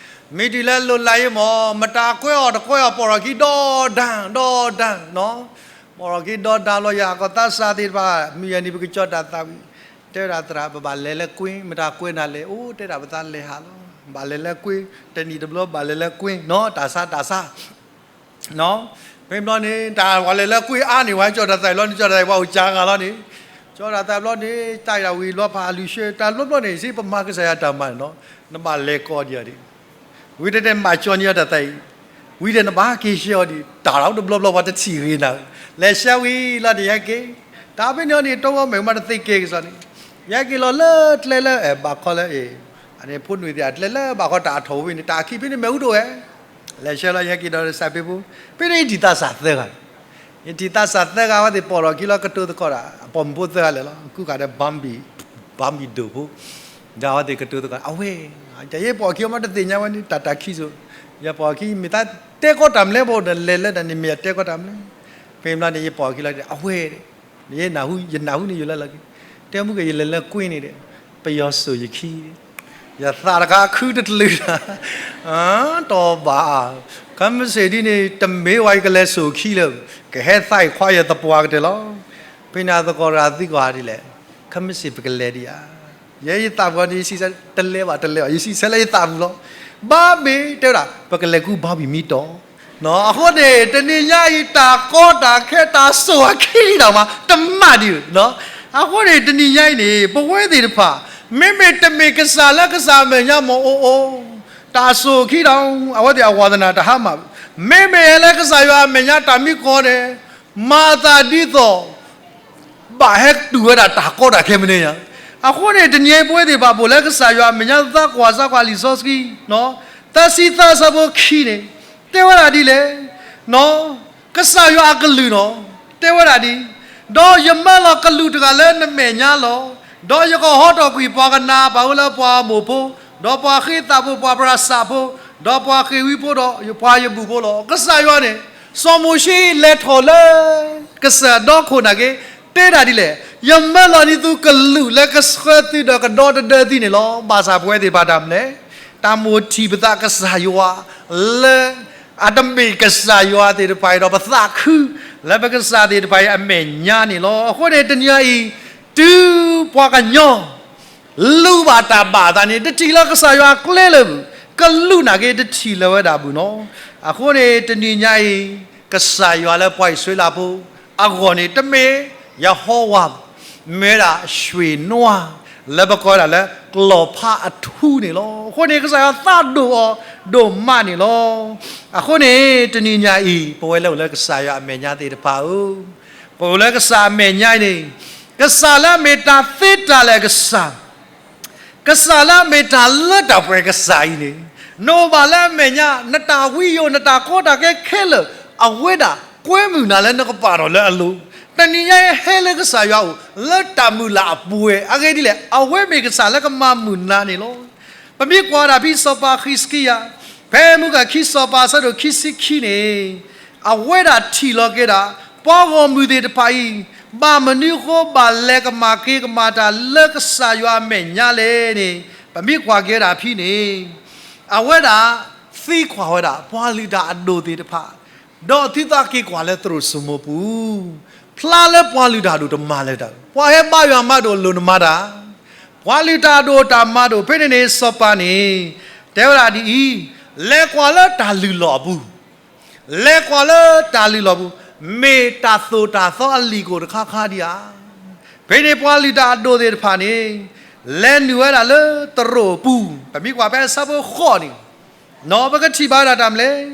မ့ၢ်တုၤလၢလိၣ်လၢယ့ၤမး မတၤကွဲအီၤတကွဲအီၤ ပိာ်ထီၣ်ခံဒီဒၣ် ဒီဒၣ်နီၤ, ပိာ်ထီၣ်ခံဒီဒၣ်လီၤ ယၤကီးသးစၢ်သ့ၣ်တဖၣ် မုၢ်ယဲၢ်နံၤပကစီၤတၢ်သးဝံၣ်, တဲဝဲဒၣ်သရၣ် ပဘၣ်လဲၤလၢကွ့ မတၤကွဲနၤလဲၣ်, အိၣ် တဲဒၣ်ပသးလဲၤဟးလီၤ, ဘၣ်လဲၤလၢကွ့, တနံၣ်တဘျီဘၣ်လဲၤလၢကွ့နီၤ တၢ်ဆါတၢ်ဆါ ဖဲဘျီန့ၣ် တၢ်ဝဲလဲၤလၢကွ့အါန့ၣ် ဝဲကၠီတၢ်သးဘျီန့ၣ် ကၠီတၢ်သးဝဲအိၣ်ကၢဂၤလီၤန့ၣ်, ကၠီတၢ်သးဘျီန့ၣ် တၢ်ဝံၤဘျီဖးအလူၤဆှၢ တၢ်ဘျီဘျီန့ၣ် စ့ပမၤကစၢ်ယွၤတၢ်မၤန့ၣ်နီၤ, နဘၣ်လဲၤကိးဒံးအီၤဒံး, ဝံၤတဲတဲနဘၣ်ကၠီန့ၢ်အီၤတၢ်သးအံၤ, ဝံၤဒီးနဘၣ်က့ၤဆှၢအီၤဒံး တၢ်လီၤတဘျီဘျီပှၤတထံၣ်ဂ့ၤနၤ, လဲၤဆှၢဝံၤလီၤန့ၣ် ယဟဲက့ၤ, တၢ်ဖဲန့ၣ်အီၤန့ၣ် တီဝဲမဲာ်မးတသ့က့ၤကစီၣ်န့ၣ်, ယဟဲက့ၤလီၤလၢကျဲလၢ ဘၣ်ခီလၢ အန့ၣ်ဖိနွံသ့ၣ်အကျဲလၢဘၣ်ဃီတၢ်အထီၣ်ဝဲန့ၣ် တၢ်အခံဖဲန့ၣ်မ့ၣ်အူဒိၣ်ဝဲ, လဲၤဆှၢလီၤ ယဟဲက့ၤဒီးစဲးပဲဖိ, ဖဲန့ၣ်ယထံၣ်သးစၢ်သၢဂၤ, ယထံၣ်သးစၢ်သၢဂၤ အဝဲသ့ၣ်ပိာ်ထီၣ်ခံလီၤ ကတိၤသကိးတၢ် အပိာ်မုၣ်ဖိသၢဂၤလဲၣ်လီၤ ကူၣ်ဃာ်ဒီး ဘၣ်မံၤဒိၣ်ဖိ, ဒီးအဝဲသ့ၣ်ကတိၤသကိး အဝဲ, ယပိာ်ခံအီၤမးတသ့ၣ်ညါဝဲန့ၣ် တၢ်တၢ်ခံစိၤ, ယပိာ်ခံ မ့ၢ်သးတဲကီးတၢ်မနုၤလဲၣ် ပအိၣ်ဒီးလဲၤလၢတၢ်န့ၣ် မ့ၢ်ယတဲကီးတၢ်မနုၤလဲၣ်, ဖဲဘျီန့ၣ် ယပိာ်ခံလီၤ အဝဲ ယနၢ်ဟူ ယနၢ်ဟူန့ၣ်ယိၤလၢလီၤက့ၤ, တဲမုၢ်က့ၤ ယလဲၤလၢကွ့န့ၣ်ဒီး ပယီၤစိာ်ယခံ, ယသးတခါခုတတလုာ်, တီၢ်ဘၣ်, ခဲမုၢ်ဆ့ၣ်ဒ်န့ၣ် တမ့ၢ်ဝဲယကလဲၤစိာ်ခံလၢၤ, ကဟဲသးအံၤခွါယသပှၢ်ကတၢၢ်လီၤ, ဖဲန့ၣ်အသကိးတဂၤသံကွၢ်ဒ်လဲၣ်, ခဲမုၢ်ဆ့ၣ်ပကလဲၤဒံးဧါ, ယဲယသးပှၢ်န့ၣ် ယစံးဆၢတလဲၤဘၣ်တလဲၤဘၣ် ယစံးဆၢလၢယသးပူၤလီၤ, ဘၣ်မ့ၢ်တဲဝဲဒၣ် ပကလဲၤကူဘၣ်ဘံၣ်မံတီၤ အဃိန့ၣ် တနံၤညါအံၤ တၢ်ကီတၢ်ခဲတၢ်စိာ်အခံဒံးမး တမၣ်ဒံး, အဃိန့ၣ် တနံၤညါအံၤန့ၣ် ပဝဲသ့ၣ်တဖၣ် မ့မ့ၢ်တမ့ၢ်ကစၢ်လၢကစၢ်အမဲာ်ညါမ့ၢ်အိၣ်အိၣ်, တၢ်စိာ်ခံဒီး အဝဲသ့ၣ်အဝါသနာတဟါမၢ်, မ့မ့ၢ်ဟဲလၢကစၢ်ယွၤအမဲာ်ညါတၢ်မံကီၢ်န့ၣ် မၤသးဒ်သိး ဘၣ်ဟဲတူၢ်ဝဲဒၣ်တၢ်ကီတၢ်ခဲမနုၤညါ, အဃိန့ၣ် တနံၤအံၤပဝဲသ့ၣ်တဖၣ် ပအိၣ်လၢကစၢ်ယွၤအမဲာ်ညါ သးကွၢ်စၢ်ကွၢ်လံာ်စီဆှံ, သၢဆံသၢအဆၢဖိခံန့ၣ် တဲဝဲဒၣ်ဒ်လဲၣ်, ကစၢ်ယွၤအကလုၢ်နီၤ, တဲဝဲဒၣ်ဒ်, ဒီးယမၢလီၤကလူးတဂၤလၢနမဲာ်ညါလီၤ. ဒီးယကဟီထီၣ်ကွံာ်ပှၤကနၤအပၢ်အိၣ်လၢပှၤအမိၢ်ဖိ, ဒီးပှၤဃ့သးဖိ, ပှၤပြးစးဖိ, ဒီးပှၤဃ့ဝံဖိ, ဒီးပှၤယဘူၣ်ဖိလီၤ. ကစၢ်ယွၤန့ၣ် စီၤမိၤၡ့လဲၤထီၣ်လၢ ကစၢၢ်ဒီခိၣ်နာ်က့ တဲဒၣ်ဒ်လဲၣ်, ယမၢလီၤန့ၢ်သုကလူးလၢကဆှၢသုဒီးကဒီတဒၢသုန့ၣ်လီၤ. ဘၣ်ဆၣ်ပဝဲသ့ၣ်တဖၣ်တၢ်မနုၤလဲၣ်, တၢ်မိၣ်ထံၣ်ပသးကစၢ်ယွၤ လၢ အတမ့ၢ်ကစၢ်ယွၤသ့ၣ်တဖၣ်အံၤဒီး ပသးခုလၢပကစၢ်သ့ၣ်တဖၣ်အံၤအမဲာ်ညါန့ၣ်လီၤ. အဃိန့ၣ် တနံၤအံၤ တုၤပှၤကညီ လူၤဘၣ်တၢ်ဘၣ်အသးန့ၣ် တထံၣ်လၢကစၢ်ယွၤအကျဲလၢၤ, ကလူးနာ်က့ တထံၣ်လၢၤဝဲဒၣ်ဘၣ်နီၤ. အဃိန့ၣ် တနံၤညါအံၤ ကစၢ်ယွၤလၢပှၤအံၣ်စရ့လးဖိအဂီၢ်န့ၣ် တမ့ၢ်ယဟိဝၤဘၣ်, မ့ၢ်ဝဲဒၣ်ရွှ့ၣ်နွါ လၢပကိးဝဲဒၣ်လၢကျီၢ်ဖးအထူန့ၣ်လီၤ. အဃိန့ၣ် ကစၢ်ယွၤသးဒိၣ်အီၤဒိၣ်မးန့ၣ်လီၤ. အဃိန့ၣ် တနံၤညါအံၤ ပဝဲလၢအိၣ်လၢကစၢ်ယွၤအမဲာ်ညါသ့ၣ်တဖၣ်ဧၢ, ပအိၣ်လၢကစၢ်အမဲာ်ညါအံၤန့ၣ် ကစၢ်လၢအမ့ၢ်တၢ်သ့တၢ်လၢာ်အကစၢ်, ကစၢ်လၢအမ့ၢ်တၢ်လၢတၢ်ပှဲၤကစၢ်အံၤန့ၣ် နအိၣ်ဘၣ်လၢအမဲာ်ညါ နတၢ်ဝံယိာ် နတၢ်ကီတၢ်ခဲခဲလၢာ် အဝဲဒၣ်ကွဲမုာ်နၤလၢနကပာ်ထီၣ်လၢအလိၤ, တနံၤညါအံၤဟဲလၢကစၢ်ယွၤအအိၣ် လၢတၢ်မုၢ်လၢ်အပှဲၤ အဂ့ၢ်ဒ်လဲၣ် အဝဲမ့ၢ်ကစၢ်လၢကမၤမုာ်နၤန့ၣ်လီၤ. ပမ့ၢ်ကွၢ်ဒၣ်ဖဲစီၤပၤဃံးစကံယၤ ဖဲမုၢ်ဂၤခံစီၤပၤအဆၢဒိၣ်ခံဆံခံန့ၣ် အဝဲဒၣ်ထံၣ်လီၤက့ၤဒၣ် ပှၤဂီၢ်မုၢ်သ့ၣ်တဖၣ်အံၤ ဘၣ်မနုၤအဃိဘၣ်လဲၤကမၤက့ၤကမၤတၢ်လၢကစၢ်ယွၤအမဲာ်ညါလဲၣ်န့ၣ် ပမ့ၢ်ကွၢ်က့ၤဝဲဒၣ်ဖဲန့ၣ် အဝဲဒၣ်သံကွၢ်ဝဲဒၣ် ပှၤလုၢ်တၢ်အဒိၣ်သ့ၣ်တဖၣ် ဒီးသုသးက့ၤကွၢ်လၢသရိာ်စိမိပူၤ, ဖျါလၢပှၤလုၢ်တၢ်အဒိၣ်တမၤလၢၤတၢ်, ပှၤဟဲဘါယွၤမၤဒိၣ်အလိၤနမၤတၢ်, ပှၤလုၢ်တၢ်အဒိၣ်တၢ်မၤဒိၣ် ဖဲန့ၣ်န့ၣ် စီၤပၤန့ၣ် တဲဝဲဒၣ်ဒ်အံၤ, လဲၤကွၢ်လၢတၢ်လုၢ်လီၢ်အပူၤ လဲၤကွၢ်လၢတၢ်လုၢ်လီၢ်ပူၤ, မ့ၢ်တၢ်သိၣ်တၢ်သီအလံာ်ခိၣ်တခါခါဒံးဧါ. ဖဲန့ၣ်ပှၤလုၢ်တၢ်အဒိၣ်သ့ၣ်တဖၣ်န့ၣ် လဲၤနုာ်ဝဲဒၣ်လၢသရိာ်အပူၤ, ပမ့ၢ်ကွၢ်ဖဲအဆၢဖိဃိးန့ၣ်, ပကထံၣ်ဘၣ်ဝဲဒၣ်တၢ်မနုၤလဲၣ်,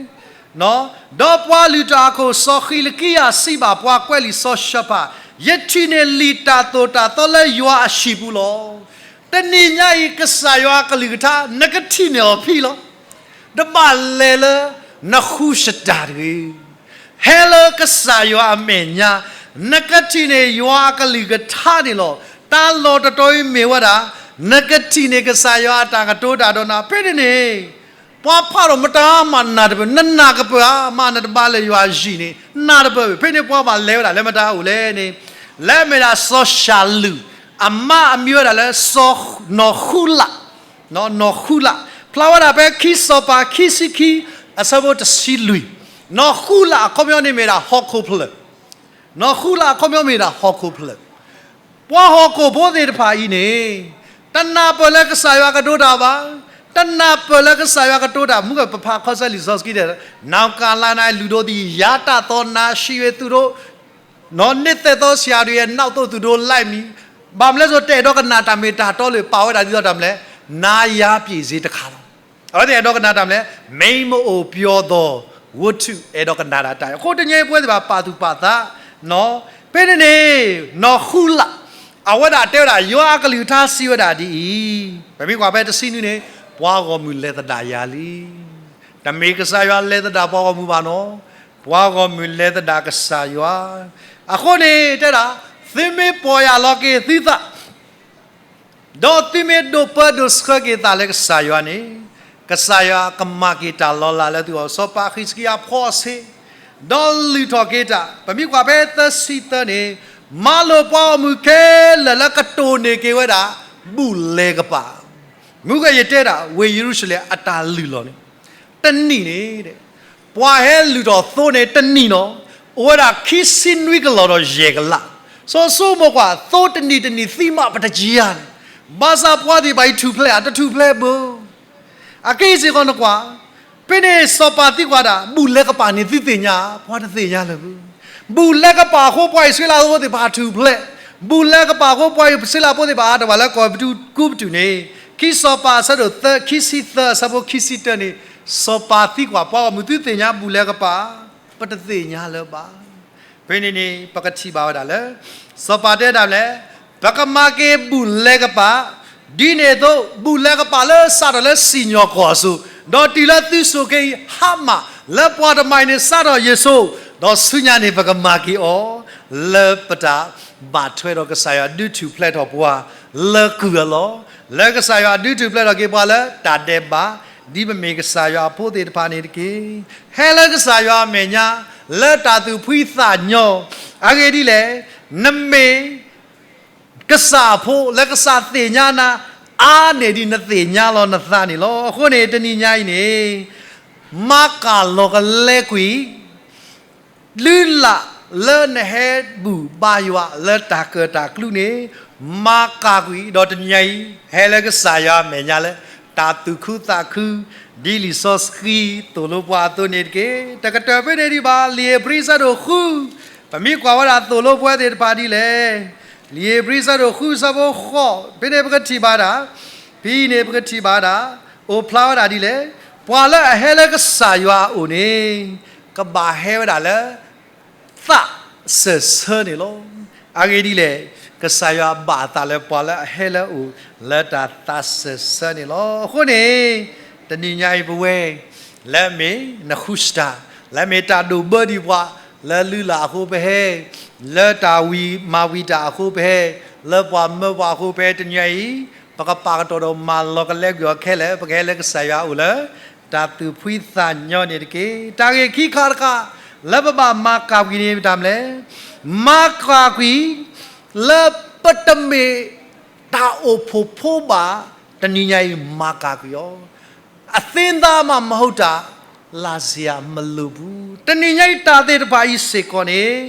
ဒီးပှၤလုၢ်တၢ်အခိၣ်စီၤဃံးလကံယၤစံးဘၣ်ပှၤကွဲးလံာ်စီၤၡဖၣ်, ယထံၣ်န့ၢ်လံာ်တၢ်သိၣ်တၢ်သီလၢယွၤအဟံၣ်ပူၤလီၤ. တနံၤညါအံၤ ကစၢ်ယွၤအကလုၢ်ကထါ နကထံၣ်န့ၢ်အီၤဖဲလီၤ. တဘၣ်လဲၤလၢနဃုစတၢ်တဂ့ၤ. ဟဲလၢကစၢ်ယွၤအမဲာ်ညါ, နကထံၣ်န့ၢ်ယွၤအကလုၢ်ကထါန့ၣ်လီၤ. တၢ်လီၢ်တတီၤအံၤမ့ၢ်ဝဲဒၣ်, နကထံၣ်န့ၢ်ကစၢ်ယွၤအတၢ်ကတိၤတၢ်ဒီးနၤ ဖဲန့ၣ်န့ၣ်, ပှၤဖးထီၣ်မတၤမးနၢ်တပၢၢ်, နနၢ်ကပၢၢ်ဧါ, မ့ၢ်နတဘါလၢယွၤအယံၤန့ၣ် နၢ်တပၢၢ်ဘၣ်. ဖဲန့ၣ်ပှၤဘၣ်လဲၤဝဲဒၣ်လၢမတၤအိၣ်လဲၣ်န့ၣ်, လၢအမ့ၢ်ဒၣ်စီၤၡၤလုၢ်, အမါအမံၤဝဲဒၣ်လၢ စီၤနီၢ်ဃူလး နီၢ်ဃူလး, ဖျါဝဲဒၣ်ဖဲခံစီၤပၤခံဆံခံ အဆၢဖိတဆံလွံၢ်, နီၢ်ဃူလးအခီပညီန့ၣ်မ့ၢ်ဒၣ်ဟီၣ်ခိၣ်ဖျၢၣ်, နီၢ်ဃူလးအခီပညီမ့ၢ်ဒၣ်ဟီၣ်ခိၣ်ဖျၢၣ်, ပှၤဟီၣ်ခိၣ်ဖိသ့ၣ်တဖၣ်အံၤန့ၣ်, တနၢ်ပၢၢ်လၢကစၢ်ယွၤကတိၤတၢ်ဘၣ်, တနၢ်ပၢၢ်လၢကစၢ်ယွၤကတိၤတၢ်, မုၢ်ကပဖးခီဆၢလံာ်စီဆှံတဲ, နောက်ကာလ၌ လူတို့သည် ယတတ်သော နာရှိသောသူတို့ နှစ်သက်သော ဆရာတို့ရဲ့ နောက်သို့ သူတို့လိုက်မည်, ဘၣ်မနုၤလဲၣ် တအဲၣ်ဒိးကနၣ်တၢ်မ့ၢ်တၢ်တီလၢၤ ပာ်ဝဲဒၣ်ဒ်သိးတၢ်မနုၤလဲၣ်, နါယါပျံၤစေတခါလီၤ. အဝဲသ့ၣ်အဲၣ်ဒိးကနၣ်တၢ်မနုၤလဲၣ်, မင်းမအိပ်ပျော်သော ဝတ္ထု အဲၣ်ဒိးကနၣ်တၢ်တၢ်အံၤ, အဃိတနံၤအံၤပဝဲသ့ၣ်တဖၣ်ပာ်သူၣ်ပာ်သး, ဖဲန့ၣ်န့ၣ်, နီၢ်ဃူလး, အဝဲဒၣ်တဲဝဲဒၣ် ယွၤအကလုၢ်ကထါစံးဝဲဒၣ်ဒ်အံၤ, ပမ့ၢ်ကွၢ်ဖဲတဆံနွံန့ၣ်, ပှၤဂီၢ်မုၢ်လဲၤသဒၣ်ယၤလံ. တမ့ၢ်ကစၢ်ယွၤလဲၤသဒၣ်ပှၤဂီၢ်မုၢ်ဘၣ်နီၤ, ပှၤဂီၢ်မုၢ်လဲၤသဒၣ်ကစၢ်ယွၤ, အဃိန့ၣ်တဲဒၣ်, သုမ့ၢ်ပီၢ်ယၢ်လီၤက့ၤသုသး ဒီးသုမ့ၢ်ဒိးပၢဒိးဆှၢက့ၤသးလၢကစၢ်ယွၤန့ၣ်, ကစၢ်ယွၤကမၤက့ၤတၢ်လီၤလးလၢသုဂီၢ်, စီၤပၤဃံးစကံယၤဖီၣ်အဆ့, ဒီးလုၢ်ထီၣ်က့ၤတၢ်, ပမ့ၢ်ကွၢ်ဖဲသၢဆံသၢန့ၣ်, မၤလိာ်ပှၤဂီၢ်မုၢ်ခဲလၢာ်လၢကတိၢ်န့ၢ်က့ၤဝဲဒၣ်, ဘူၣ်လဲၤကပာ်, မုၢ်ဂဲၤယတဲဒၣ် ဝ့ၢ်ယရူၤၡလ့ၣ်အတၢ်လုၢ်လီၤန့ၣ်, တနံၣ်န့ၣ် ပှၤဟဲလုၢ်ထီၣ်သိန့ၣ်တနံၣ်နီၤ, အိၣ်ဝဲဒၣ်ခံဆံနွံကလီၢ်ဒီးယဲၢ်ကလး, စီၤဆိမိၣ်ကွၢ် သိတနံၣ်တနံၣ်သံမးပတကယၤန့ၣ်, ဘၣ်ဆၣ်ပှၤသ့ၣ်တဖၣ်အံၤထူၣ်ဖျဲးဧါ, တထူၣ်ဖျဲးဘၣ်. အခဲအံၤစ့ၢ်ကီးနကွၢ်, ဖဲန့ၣ်စီၤပၤသံကွၢ်ဒၣ် ဘူၣ်လဲၤကပာ်န့ၣ်သုသ့ၣ်ညါ, ပှၤတသ့ၣ်ညါလၢၤဘၣ်. ဘူၣ်လဲၤကပာ်အဃိပှၤအံၣ်စရ့လးဖိသ့ၣ်တဖၣ်ထူၣ်ဖျဲး, ဘူၣ်လဲၤကပာ်အဃိပှၤအံၣ်စရ့လးဖိသ့ၣ်တဖၣ်အါထီၣ်ဘၣ်လၢကီၢ်အဲၤကူပတူးန့ၣ်, ခံစီၤပၤအဆၢဒိၣ်သၢ, ခံဆံသၢအဆၢဖိခံဆံတၢန့ၣ်, စီၤပၤသံကွၢ်ပှၤဂီၢ်မုၢ်သုသ့ၣ်ညါဘူၣ်လဲၤကပာ်, ပတသ့ၣ်ညါလၢၤဘၣ်. ဖဲန့ၣ်န့ၣ် ပကထံၣ်ဘၣ်ဝဲဒၣ်လၢ စီၤပၤတဲဒၣ်လဲၣ်, ပကမၤက့ၤဘူၣ်လဲၤကပာ်, ဒ်န့ၣ်အသိး ဘူၣ်လဲၤကပာ်လၢစးထီၣ်လၢစံၣ်ညီၣ်ကွီၢ်အစိၤ, ဒီးတုၤလၢသုစိၤက့ၤအံၤ ဟါမၢ်လၢပှၤတမၤအံၤန့ၣ် စးထီၣ်ယ့ၣ်စိၤ, ဒီးဆူညါန့ၣ် ပကမၤက့ၤအီၤ လၢပတၢ်ဘၣ်ထွဲဒီးကစၢ်ယွၤဒုးထူၣ်ဖျဲးထီၣ်ပှၤလၢကုၢ်အလီၢ်, လၢကစၢ်ယွၤဒုးထူၣ်ဖျဲးထီၣ်က့ၤပှၤလၢတၢ်ဒဲးဘး, ဒ်ပမ့ၢ်ကစၢ်ယွၤအဖိသ့ၣ်တဖၣ်န့ၣ်တက့ၢ်. ဟဲလၢကစၢ်ယွၤအမဲာ်ညါ လၢတၢ်သူၣ်ဖှံသးညီ, အဂ့ၢ်ဒ်လဲၣ်, နမ့ၢ် ကစၢ်အဖိလၢကစၢ်သ့ၣ်ညါနၤ အါန့ၢ်ဒ်နသ့ၣ်ညါလီၤနသးန့ၣ်လီၤ. အဃိန့ၣ် တနံၤညါအံၤန့ၣ် မၤကၢ်လီၤကလဲကွံာ် လုၢ်လၢ်လၢနဟဲဘူၣ်ဘါယွၤလၢတၢ်ကၢၣ်တၢ်ကျူန့ၣ် မၤကၢ်ကွံာ်ဒီးတနံၤညါအံၤ ဟဲလၢကစၢ်ယွၤအမဲာ်ညါလၢ တၢ်သူၣ်ခုသးခု ဒ်လံာ်စီဆှံသိၣ်လိပှၤအသိးန့ၣ်တက့ၢ်. တကတၢၢ်ဖဲန့ၣ်ဒံးဘၣ် လံာ်ဧ့ၤဘြံၤဆၢဒိၣ်ဃု, ပမ့ၢ်ကွၢ်ဝဲဒၣ်သိၣ်လိပှၤသ့ၣ်တဖၣ်ဒ်လဲၣ်. လံာ်ဧ့ၤဘြံၤဆၢဒိၣ်ဃု ဆၢဖိဃိး ဖဲန့ၣ်ပကထံၣ်ဘၣ်ဒၣ်, ဖဲအံၤန့ၣ်ပကထံၣ်ဘၣ်ဒၣ် အိၣ်ဖျါဝဲဒၣ်ဒ်လဲၣ်, ပှၤလၢအဟဲလၢကစၢ်ယွၤအအိၣ်န့ၣ် ကဘၣ်ဟဲဝဲဒၣ်လၢ သးစၢၢ်ဆၢန့ၣ်လီၤ. အဂ့ၢ်ဒ်လဲၣ်, ကစၢ်ယွၤဘၣ်အသးလၢပှၤလၢအဟဲလၢအအိၣ်လၢတၢ်သးစၢၢ်ဆၢန့ၣ်လီၤ. အဃိန့ၣ် တနံၤညါအံၤပဝဲ လၢအမ့ၢ်နဃုစတၢ်, လၢအမ့ၢ်တၢ်ဒိၣ်ဘၢဒံးပှၤ, လၢလုၢ်လၢ်အဃိပဟဲ, လၢတၢ်ဝံၤမၤဝံၤတၢ်အဃိပဟဲ, လၢပှၤမၢပှၤအဃိပဟဲ တနံၤညါအံၤ ပကပာ်ကတီၢ်ဒီးမၤလီၤကလဲကွံာ်အီၤခဲလၢာ် ပကဟဲလၢကစၢ်ယွၤအအိၣ်လၢ တၢ်သူၣ်ဖှံသးညီန့ၣ်တက့ၢ်. တၢ်ဂ့ၢ်ခံခါတခါ လၢပဘၣ်မၤကၢ်ကွံာ်န့ၣ်မ့ၢ်တၢ်မနုၤလဲၣ်, မၤကၢ်ကွံာ် လၢပတမ့ၢ်တၢ်အိၣ်ဖှိၣ်ဖိဘၣ်, တနံၤညါအံၤမၤကၢ်ကွံာ်အီၤ, အသ့သးမးမဟူးတၢ် လၢ်စယၤမလိာ်ပူၤ, တနံၤညါအံၤတၢ်သ့ၣ်တဖၣ်အံၤစ့ၢ်ကီးန့ၣ်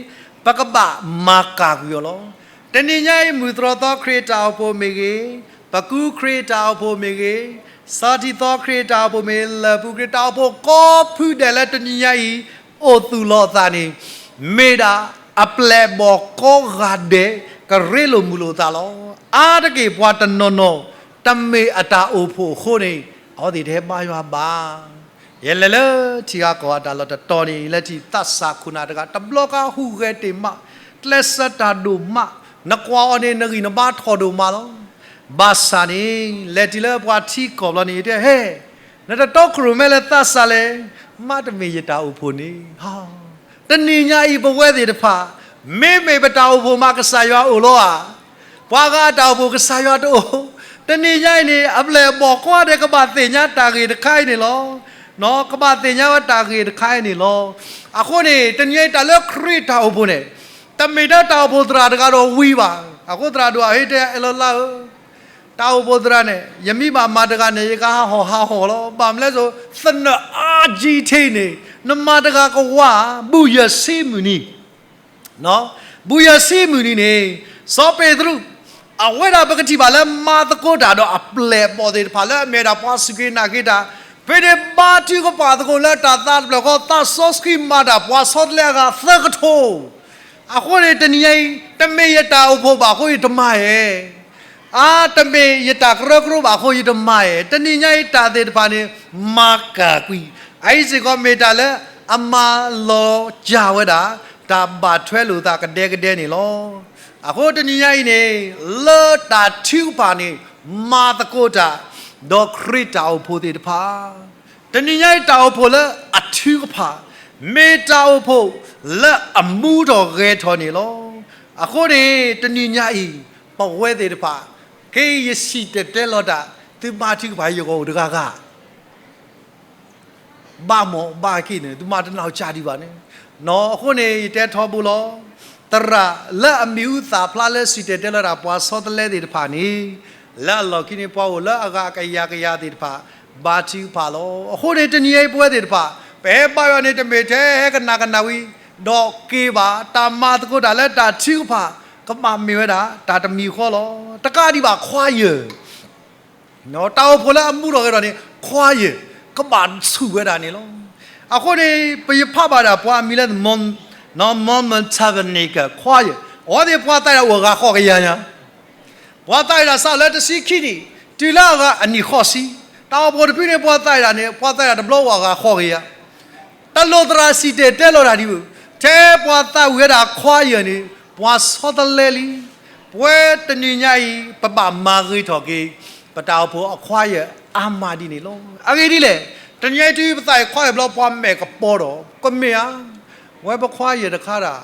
ပကဘၣ်မၤကၢ်ကွံာ်အီၤလီၤ. တနံၤညါအံၤ မုၢ်တြီၢ်သီခရံာ်တၢ်အိၣ်ဖှိၣ်မ့ၢ်ဂ့ၤ, ပကူခရံာ်တၢ်အိၣ်ဖှိၣ်မ့ၢ်ဂ့ၤ, စီၤထံသီခရံာ်တၢ်အိၣ်ဖှိၣ်မ့ၢ်ဂ့ၤ, လၢၢ်ပူၤခရံာ်တၢ်အိၣ်ဖှိၣ်ကိးဖုဒဲးလၢတနံၤညါအံၤ အိၣ်သူၣ်လီၤအသးန့ၣ် မ့ၢ်ဒၣ်အပျဲၢ်အဘီၣ်ကိးဂၤဒဲး ကရ့လိာ်မုာ်လိာ်အသးလီၤ. အါတက့ၢ်ပှၤတနီၤနီၤ တမ့ၢ်အတၢ်အိၣ်ဖှိၣ်အဃိန့ၣ် အဝဲသ့ၣ်တဟဲဘါယွၤဘၣ်. ယလဲၤလၢထံဂၤကီၢ်ဂၤတၢ်လီၢ်တတီၤန့ၣ် လဲၤထံၣ်သးစၢ်ခိၣ်နၢ်တဂၤ တဘျီဃီဟူးဂဲၤတ့ၢ်မး, ကျဲးစၢးတၢ်ဒိၣ်မး, နကွၢ်အီၤန့ၣ် နဂံၢ်နဘါထီၣ်ဒိၣ်မးလီၤ. ဘၣ်ဆၣ်န့ၣ် လဲၤတုၤလၢပှၤထံကီၢ်ဘျီန့ၣ် တဲ ဟဲ, နတတီခိၣ်ရိၣ်မဲလၢသးစၢ်လဲၣ်, မ့တမ့ၢ်ယတၢ်အိၣ်ဖှိၣ်န့ၣ် တနံၤညါအံၤပဝဲသ့ၣ်တဖၣ် မ့မ့ၢ်ပတၢ်အိၣ်ဖှိၣ်မးကစၢ်ယွၤအိၣ်လီၤဧါ. ပှၤဂၤအတၢ်အိၣ်ဖှိၣ်ကစၢ်ယွၤတအိၣ်. တနံၤညါအံၤန့ၣ် အပျဲၢ်အဘီၣ်ကိးဂၤဒဲးကဘၣ်သ့ၣ်ညါတၢ်ဂ့ၢ်တခါအံၤန့ၣ်လီၤ. ကဘၣ်သ့ၣ်ညါဝဲတၢ်ဂ့ၢ်တခါအံၤန့ၣ်လီၤ. အဃိန့ၣ် တနံၤညါအံၤတၢ်လၢခရံာ်တၢ်အိၣ်ဖှိၣ်န့ၣ် တမ့ၢ်ဒၣ်တၢ်အိၣ်ဖှိၣ်သရၣ်တဂၤဒီးဝံၤဘၣ်. အဃိသရၣ်ဒိၣ်အဟ့တဲ အဲၣ်လီၤလါဧၢ တၢ်အိၣ်ဖှိၣ်သရၣ်န့ၣ် ယမ့ၢ်ဘၣ်မၤတဂၤန့ၣ် ယကဟးဟီၣ်ဟးဟီၣ်လီၤ. ဘၣ်မနုၤလဲၣ်စိ သနၢၣ်အါကံထံန့ၣ် နမၤတဂၤကဝါ ဘူးယဲၢ်ဆံမုၢ်နံၤ, ဘူးယဲၢ်ဆံမုၢ်နံၤန့ၣ် စီၤပ့းတရူး အဝဲဒၣ်ပကထံၣ်ဘၣ်လၢမၤသကိးတၢ်ဒီးအပျဲၢ်အဘီၣ်သ့ၣ်တဖၣ် လၢအမ့ၢ်ဒၣ်ပှၤစူၢ်က့ၤနာ်က့ၤတၢ်, ဖဲန့ၣ်ဘါထုကဖၣ်သကိးလၢတၢ်သးတဖျၢၣ်ဃီ သးစီဆှံမၤတၢ်ပှၤဆီတလဲအဂၤသၢကထိ အဃိန့ၣ် တနံၤညါအံၤ တမ့ၢ်ယတၢ်အိၣ်ဖှိၣ်ဘၣ်အဃိ ယတမၤဧဲ, အါ တမ့ၢ်ယတၢ်ကရၢကရိဘၣ်အဃိ ယတမၤဧဲ, တနံၤညါအံၤတၢ်သ့ၣ်တဖၣ်န့ၣ် မၤကၢ်ကွံာ်, အအံၤစ့ၢ်ကီးမ့ၢ်တၢ်လၢအမၤလီၤစၢ်ဝဲဒၣ် တၢ်ဘၣ်ထွဲလိာ်သးကဒဲကဒဲန့ၣ်လီၤ. အဃိတနံၤညါအံၤန့ၣ် လၢတၢ်ထုကဖၣ်န့ၣ် မၤသကိးတၢ် ဒီးခရံာ်တၢ်အိၣ်ဖှိၣ်သ့ၣ်တဖၣ် တနံၤညါအံၤတၢ်အိၣ်ဖှိၣ်လၢအထုကဖၣ် မ့ၢ်တၢ်အိၣ်ဖှိၣ်လၢအမူထီၣ်ဂဲၤထီၣ်န့ၣ်လီၤ. အဃိန့ၣ် တနံၤညါအံၤ ပဝဲသ့ၣ်တဖၣ် ခဲအံၤယစံၣ်တဲၤတဲလီၤတၢ် သုဘါထုကဖၣ်ယဂီၢ်အိၣ်တဂၤဂၤ ဘၣ်မီၢ်ဘၣ်က့ၤန့ၣ် သုမၤတနာ်စၢ်ဒံးဘၣ်န့ၣ်, အဃိန့ၣ် ယတဲထီဘိလီၤ. သရၣ်လၢအမံၤဟူသၣ်ဖျါလၢစံၣ်တဲၤတဲလီၤတၢ်ပှၤဆီတလဲသ့ၣ်တဖၣ်န့ၣ် လၢအလီၢ်ခံန့ၣ် ပှၤအိၣ်လၢအဂၤကယၤကယၤသ့ၣ်တဖၣ် ဘါထုကဖၣ်လီၤ. အဃိန့ၣ် တနံၤအံၤပဝဲသ့ၣ်တဖၣ် ပဟဲဘါယွၤန့ၣ် တမ့ၢ်ထဲဟဲကနၣ်ကနၣ်ဝံၤ ဒီးက့ၤဘၣ်, တၢ်မၤသကိးတၢ်လၢတၢ်ထုကဖၣ် ကဘၣ်မ့ၢ်ဝဲဒၣ် တၢ်တမံၤဃီလီၤ. တကးဒံးဘၣ် choir တၢ်အိၣ်ဖှိၣ်လၢအမူထီၣ်ဂဲၤထီၣ်န့ၣ် choir ကဘၣ်ဆူၣ်ဝဲဒၣ်န့ၣ်လီၤ. အဃိန့ၣ် ပယဖးဘၣ်ဒၣ်ပှၤအမံၤလၢ Mormon Tabernacle Choir အဝဲသ့ၣ်ပှၤသးဒၣ်အိၣ်အဂၤဃိးကယၤညါ, ပှၤသးဒၣ်စးလၢတဆံခံနံၣ် တုၤလၢအဂၤအနံၣ်ဃိးဆံ, တၢ်အိၣ်ဖှိၣ်တဖုန့ၣ် ပှၤသးဒၣ်န့ၣ် ပှၤသးဒၣ်တဘျီအိၣ်အဂၤဃိးကယၤ, တလိၣ်သရၣ်စံၣ်တဲၤတဲလီၤတၢ်ဒံးဘၣ်, ထဲပှၤသးဝံၤဝဲဒၣ် choir န့ၣ် ပှၤဆီတလဲလံ, ပ ဝဲတနံၤညါအံၤ ပဘၣ်မၤဂ့ၤထီၣ်က့ၤ ပတၢ်အိၣ်ဖှိၣ်အခွါယၢၢ်အါမးဒ်န့ၣ်လီၤ. အဂ့ၢ်ဒ်လဲၣ်, တနံၤညါအံၤတုၤပသးအံၤခွါယၢၢ်ဘျီ ပှၤမဲာ်ကပီၤဒီး ကမ့ၢ်ဧါ. ဝဲပခွါယၢၢ်တခါဒၣ်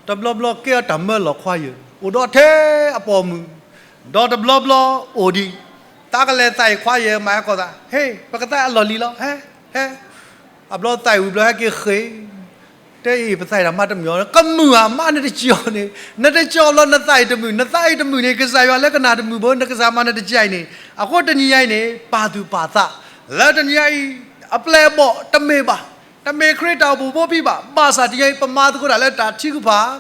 တဘျီဘျီကဲအီၤတၢ်မၢလီၤခွါယၢၢ် အိၣ်ဒီးထဲအပိာ်မုၣ်, ဒီးတဘျီဘျီအိၣ်ဒံး, တၢ်ကလဲၤသးအံၤခွါယၢၢ်မၤဟဲကီၢ်သး, ဟ့ၣ် ပကသးအလီၢ်လံၤလီၤ, ဟဲ ဟဲ အဘျီသးအံၤဝံၤဘျီဟဲက့ၤဃ့ၢ် တဲအံၤ ပသးအံၤတၢ်မၤတမုာ်အီၤ ကမုာ်ဧါ, မၤနတစံၣ်အီၤန့ၣ်, နတစံၣ်အီၤဘျီ နသးအံၤတမုာ်, နသးအံၤတမုာ်န့ၣ် ကစၢ်ယွၤလၢကနၣ်တမုာ်ဘၣ်, နကစၢ်မၤနတစံၣ်အံၤန့ၣ်. အဃိတနံၤညါအံၤန့ၣ် ပာ်သူၣ်ပာ်သး လၢတနံၤညါအံၤ အပျဲၢ်အဘီၣ်တမ့ၢ်ဘၣ်, တမ့ၢ်ခရံာ်တၢ်အိၣ်ဖှိၣ်ဖိဖံးဘၣ်, ဘၣ်ဆၣ်တနံၤညါအံၤ ပမၤသကိးတၢ်လၢတၢ်ထုကဖၣ်,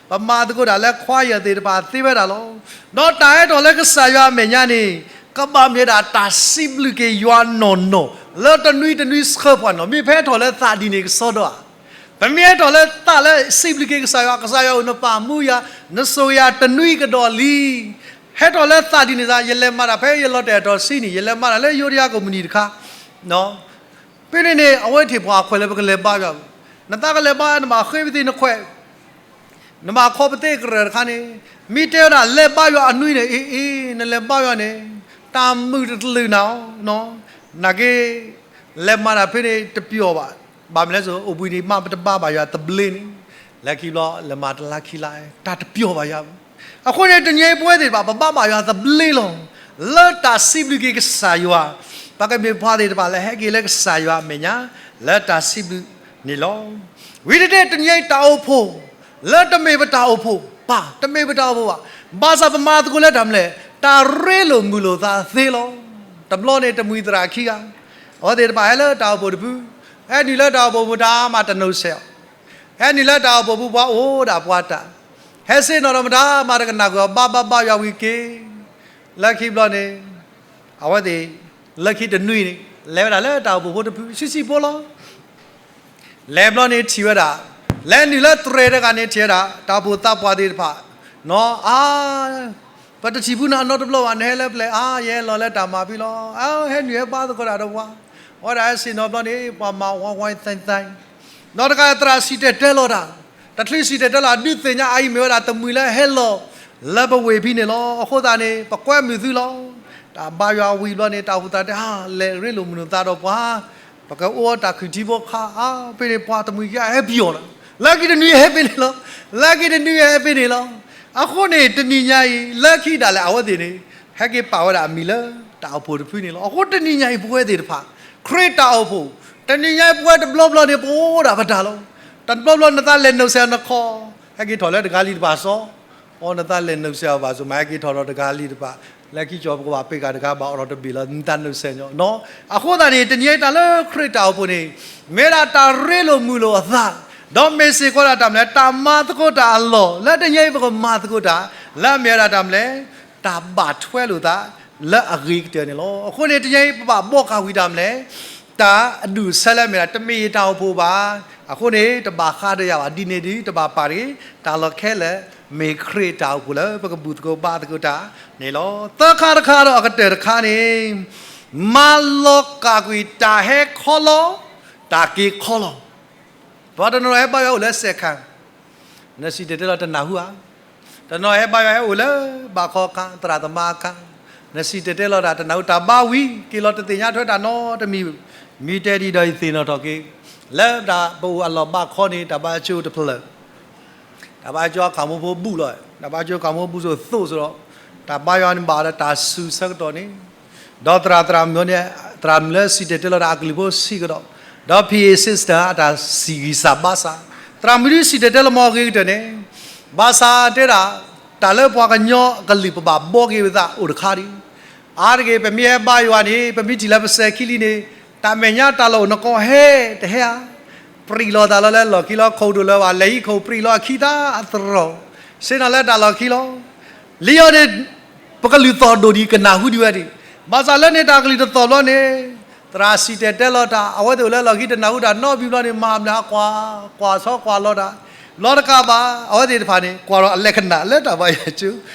ပမၤသကိးတၢ်လၢခွါယၢၢ်သ့ၣ်တဖၣ်သ့ဝဲဒၣ်လီၤ. ဒီးတၢ်ဟဲထီၣ်လၢကစၢ်ယွၤအမဲာ်ညါန့ၣ် ကဘၣ်မ့ၢ်ဒၣ်တၢ်စံးဘျုးက့ၤယွၤနီၢ်နီၢ် လၢတနွံတနွံဆှၢပှၤနီၢ်, မ့ၢ်ဖဲထီၣ်လၢသးဒ်န့ၣ်ကစီဒီဧါ. ပမ့ၢ်ဟဲထီၣ်လၢသးလၢစံးဘျုးက့ၤကစၢ်ယွၤ, ကစၢ်ယွၤဧၢ နပာ်မူယၤ, နစိာ်ယၤတနွံကဒီးလံ. ဟဲထီၣ်လၢသးဒ်န့ၣ်သး, ယလဲၤမၤတၢ်ဖဲယလီၤတဲာ်အတီၤဆံန့ၣ်, ယလဲၤမၤတၢ်လၢယိၤဒယါကိးမုၢ်နံၤတခါ ဖဲန့ၣ်န့ၣ် အဝဲထံၣ်ပှၤအခွဲးလၢပကလဲၤဘါယွၤ, နသးကလဲၤဘါ နဘၣ်ဃ့ပသ့ၣ်နခွဲး, နဘၣ်ခီပသ့ၣ်ကရၢၢ်တခါန့ၣ်, မ့ၢ်တဲဝဲဒၣ်လဲၤဘါယွၤအနွံန့ၣ်, အ့ အ့ နလဲၤဘါယွၤန့ၣ် တၢ်မုာ်တတလုာ်နၤ, နာ်က့ လဲၤမၤတၢ်ဖဲန့ၣ်တပျီၤဘၣ်, ဘၣ်မနုၤလဲၣ်, အိၣ်ဘှံးနံၤမးပတဘါဘၣ်ယွၤသဘျ့န့ၣ်, လၢခံဘျီလဲၤမၤတလါခံလါ တၢ်တပျီၤဘၣ်ယွၤ အဃိန့ၣ် တနံၤအံၤပဝဲသ့ၣ်တဖၣ် ပဘါဘၣ်ယွၤသဘျ့လီၤ. လၢတၢ်စံးဘျုးက့ၤကစၢ်ယွၤ, ပကမ့ၢ်ပှၤသ့ၣ်တဖၣ်လၢဟဲက့ၤလၢကစၢ်ယွၤအမဲာ်ညါ လၢတၢ်စံးဘျုးန့ၣ်လီၤ. ဝံၤတဒ့ၣ် တနံၤအံၤတၢ်အိၣ်ဖှိၣ် လၢတမ့ၢ်ပတၢ်အိၣ်ဖှိၣ်ဘၣ်, တမ့ၢ်ပတၢ်အိၣ်ဖှိၣ်ဘၣ်, ဘၣ်ဆၣ်ပမၤသကိးလၢတၢ်မနုၤလဲၣ်, တၢ်ရ့လိာ်မုာ်လိာ်သးသ့လီၤ. တဘျီန့ၣ် တမှံၤသရၣ်ခံဂၤ, အဝဲသ့ၣ်တဖၣ်ဟဲလၢတၢ်အိၣ်ဖှိၣ်တဖု, ဟဲနုာ်လၢတၢ်အိၣ်ဖှိၣ်မတၤမးတနီၤစဲးအီၤ ဟဲနုာ်လၢတၢ်အိၣ်ဖှိၣ်ပူၤ ပှၤအိၣ်ဒၣ်ပှၤတၢ်, ဟဲဆ့ၣ်နီၤဒီးမတၤမးတကနၣ်ကွံာ်အီၤ ဘါဘါဘါယွၤဝံၤက့ၤ, လၢခံဘျီန့ၣ်, အဝဲသ့ၣ်, လၢခံတနွံန့ၣ် လဲၤဝဲဒၣ်လၢတၢ်အိၣ်ဖှိၣ်ဖိတဖု ဆံးဆံးဖိလီၤ. လဲၤဘျီန့ၣ် ထံၣ်ဝဲဒၣ်, လဲၤနုာ်လၢတြဲၤတဂၤန့ၣ် ထံၣ်ဝဲဒၣ် တၢ်အိၣ်ဖှိၣ်သးပှၢ်သ့ၣ်တဖၣ်, နီၢ်, အါ ပတထံၣ်ဖူနၤနီတဘျီဘၣ်, နဟဲလၢပျဲၢ်, အါ ယဟဲလီၤလၢတၢ်မၤဖံလီၤ. အါ ဟဲနုာ်ဟဲဘါသကိးတၢ်ဒီးပှၤ, အဝဲဒၣ်ဟဲဆ့ၣ်နီၤဘျီန့ၣ် ပှၤမၤဝါဝါသဲသဲ, ဒီးတကးသရၣ်စံၣ်တဲၤတဲလီၤတၢ်, တချုးစံၣ်တဲၤတဲလီၤ ဒုးသ့ၣ်ညါအအံၤမ့ၢ်ဝဲဒၣ်တမှံၤလၢဟဲလီၤ လၢပဝ့ၢ်ဖဲန့ၣ်လီၤ. အဃိသတးန့ၣ် ပကွဲမုာ်သုလီၤ. တၢ်ဘါယွၤဝံၤဘျီန့ၣ် တၢ်အိၣ်ဖှိၣ်သးတဲ အါ လဲၤရ့လိာ်မုာ်လိာ်သးဒီးပှၤ ပကအိၣ်တၢ်ခုၣ်ထံဖိခါ, အါ ဖဲန့ၣ် ပှၤတမှံၤခံဂၤဟဲပယီၤလီၤ. လၢခံတနွံဟဲဖဲန့ၣ်လီၤ. လၢခံတနွံဟဲဖဲန့ၣ်လီၤ. အဃိန့ၣ် တနံၤညါအံၤ လၢခံဒၣ်လဲာ် အဝဲသ့ၣ်န့ၣ် ဟဲက့ၤပာ်ဝဲဒၣ်အမံၤလၢတၢ်အိၣ်ဖှိၣ်တဖုန့ၣ်လီၤ. အဃိတနံၤညါအံၤ ပဝဲသ့ၣ်တဖၣ် ခရံာ်တၢ်အိၣ်ဖှိၣ်, တနံၤညါအံၤ ပဝဲတဘျီဘျီန့ၣ် ပအိၣ်ဒၣ်ပတၢ်လီၤ. တဘျီဘျီနသးလဲၤနုာ်စဲးနခီ, ဟဲက့ၤထီၣ်လၢတဂၤလံတဖၣ်စီ အီ နသးလဲၤနုာ်စဲးအီၤဘၣ်စိ မၤဟဲက့ၤထီၣ်ဒီးတဂၤလံတဖၣ်, လၢခံကၠီၤပကဘၣ်ပ့ၤကၤတဂၤဘၣ်အိးထီၣ်တဘ့ၣ်လီၤ နသးနုာ်စဲးညီနီၤ. အဃိသတးန့ၣ် တနံၤညါအံၤတၢ်လၢခရံာ်တၢ်အိၣ်ဖှိၣ်န့ၣ် မ့ၢ်ဒၣ်တၢ်ရ့လိာ်မုာ်လိာ်အသး, ဒီးမ့ၢ်စ့ၢ်ကီးဒၣ်တၢ်မနုၤလဲၣ်, တၢ်မၤသကိးတၢ်အလီၢ်, လၢတနံၤညါအံၤပကမၤသကိးတၢ် လၢအမ့ၢ်ဝဲဒၣ်တၢ်မနုၤလဲၣ်, တၢ်ဘၣ်ထွဲလိာ်သး လၢအဂ့ၤကတၢၢ်န့ၣ်လီၤ. အဃိန့ၣ် တနံၤညါအံၤ ပဘၣ်ဘှီဃာ်ဝံၤတၢ်မနုၤလဲၣ် တၢ်အဒူၣ်အဆၢလၢအမ့ၢ်ဒၣ် တမ့ၢ်ယတၢ်အိၣ်ဖှိၣ်ဘၣ်. အဃိန့ၣ် တဘၣ်ဃးဒီးယၤဘၣ်. ဒ်န့ၣ်ဒီး တဘၣ်ပာ်တဂ့ၤ, တၢ်လီၢ်ခဲလၢာ် မ့ၢ်ခရံာ်တၢ်အိၣ်ဖှိၣ်လၢပကဘူၣ်သကိးဘါသကိးတၢ်န့ၣ်လီၤ. သၢခါတခါဒီးအကတၢၢ်တခါန့ၣ် မၤလီၤကၢ်ကွံာ်တၢ်ဟဲခီလီၤ, တၢ်က့ၤခီလီၤ. ပှၤတနီၤနီၤဟဲဘါယွၤအိၣ်လၢစဲးခါ နစံၣ်တဲၤတဲလီၤတနၢ်ဟူဧါ. တနီၤဟဲဘါယွၤဟဲအိၣ်လၢဘၣ်ခီခါ သရၣ်သမါအခါ, နစံၣ်တဲၤတဲလီၤတၢ်တနၢ်ဟူ တၢ်ဘါဝံၤ က့ၤလီၤတသ့ၣ်ညါထွဲတၢ်နီတမံၤ, မ့ၢ်တဲဒ်ဒီးယသ့ၣ်နီၣ်ထီၣ်က့ၤ, လၢတၢ်ပအိၣ်အလီၢ်ဘၣ်ခီန့ၣ် တၢ်ဘါယွၤကၠိတဖျၢၣ် တၢ်ဘါယွၤကၠိအခၣ်မိဖိဘူၣ်လီၤ, တၢ်ဘါယွၤကၠိအခၣ်မိဖိဘူၣ်စိသိးစိဒီး, တၢ်ဘါယွၤန့ၣ်ဘၣ်ဒီးတၢ်စူၤဆၢကတီၢ်န့ၣ် ဒီးသရၣ်သရၣ်မုၣ်န့ၣ် သရၣ်မုၣ်လၢစံၣ်တဲၤတဲလီၤတၢ်အကလုၢ်ဖိဆံးကဒီး, ဒီး P A system အတၢ်စံၣ်ဂံၢ်စၢ်ဘါစၢ်, သရၣ်မုၣ်ဒ်စံၣ်တဲၤတဲလီၤမ့ၢ်ဂ့ၤကတၢၢ်န့ၣ်, ဘၣ်ဆၣ်တဲဒၣ် တၢ်လၢပှၤကညီအကလုၢ်ပဘၣ်ဘှီက့ၤပသးအိၣ်တခါဒံး, အါတက့ၢ် ပမ့ၢ်ဟဲဘါယွၤန့ၣ် ပမ့ၢ်ထံၣ်လၢပစဲၤခံလံန့ၣ်, တၢ်မဲာ်ညါတၢ်လီၢ်အိၣ်နကီၢ်ဟဲတဟဲဧါ, ပြံးလီၤသးလီၤလၢလီၢ်ခံလီၤ, ခိၣ်ဒိၣ်လၢၤဘၣ် လဲၤဟံးခိၣ်ပြံးလီၤအခံသၢသရီၣ်, ဆ့ၣ်နီၤလၢတၢ်လီၢ်ခံလီၤ. လံအီၤန့ၣ် ပကလုၢ်သီၣ်ဒိၣ်ဒံးကနၢ်ဟူဒံးဝဲဒၣ်, ဘၣ်ဆၣ်လၢန့ၣ်တၢ်ကလုၢ်တသီၣ်ဘျီန့ၣ်, သရၣ်စံၣ်တဲၤတဲလီၤတၢ် အဝဲသ့ၣ်အိၣ်လၢလီၢ်ခံတနၢ်ဟူတၢ်နီတမံၤဘျီန့ၣ် မၤမနုၤဟးကွၢ်, ကွၢ်ဆီကွၢ်လီၤတၢ်, လီၤတကးဘၣ် အဝဲသ့ၣ်တဖၣ်န့ၣ် ကွၢ်ဒီးအလဲၤကနၣ်လၢတၢ်ဘါယွၤကၠိ,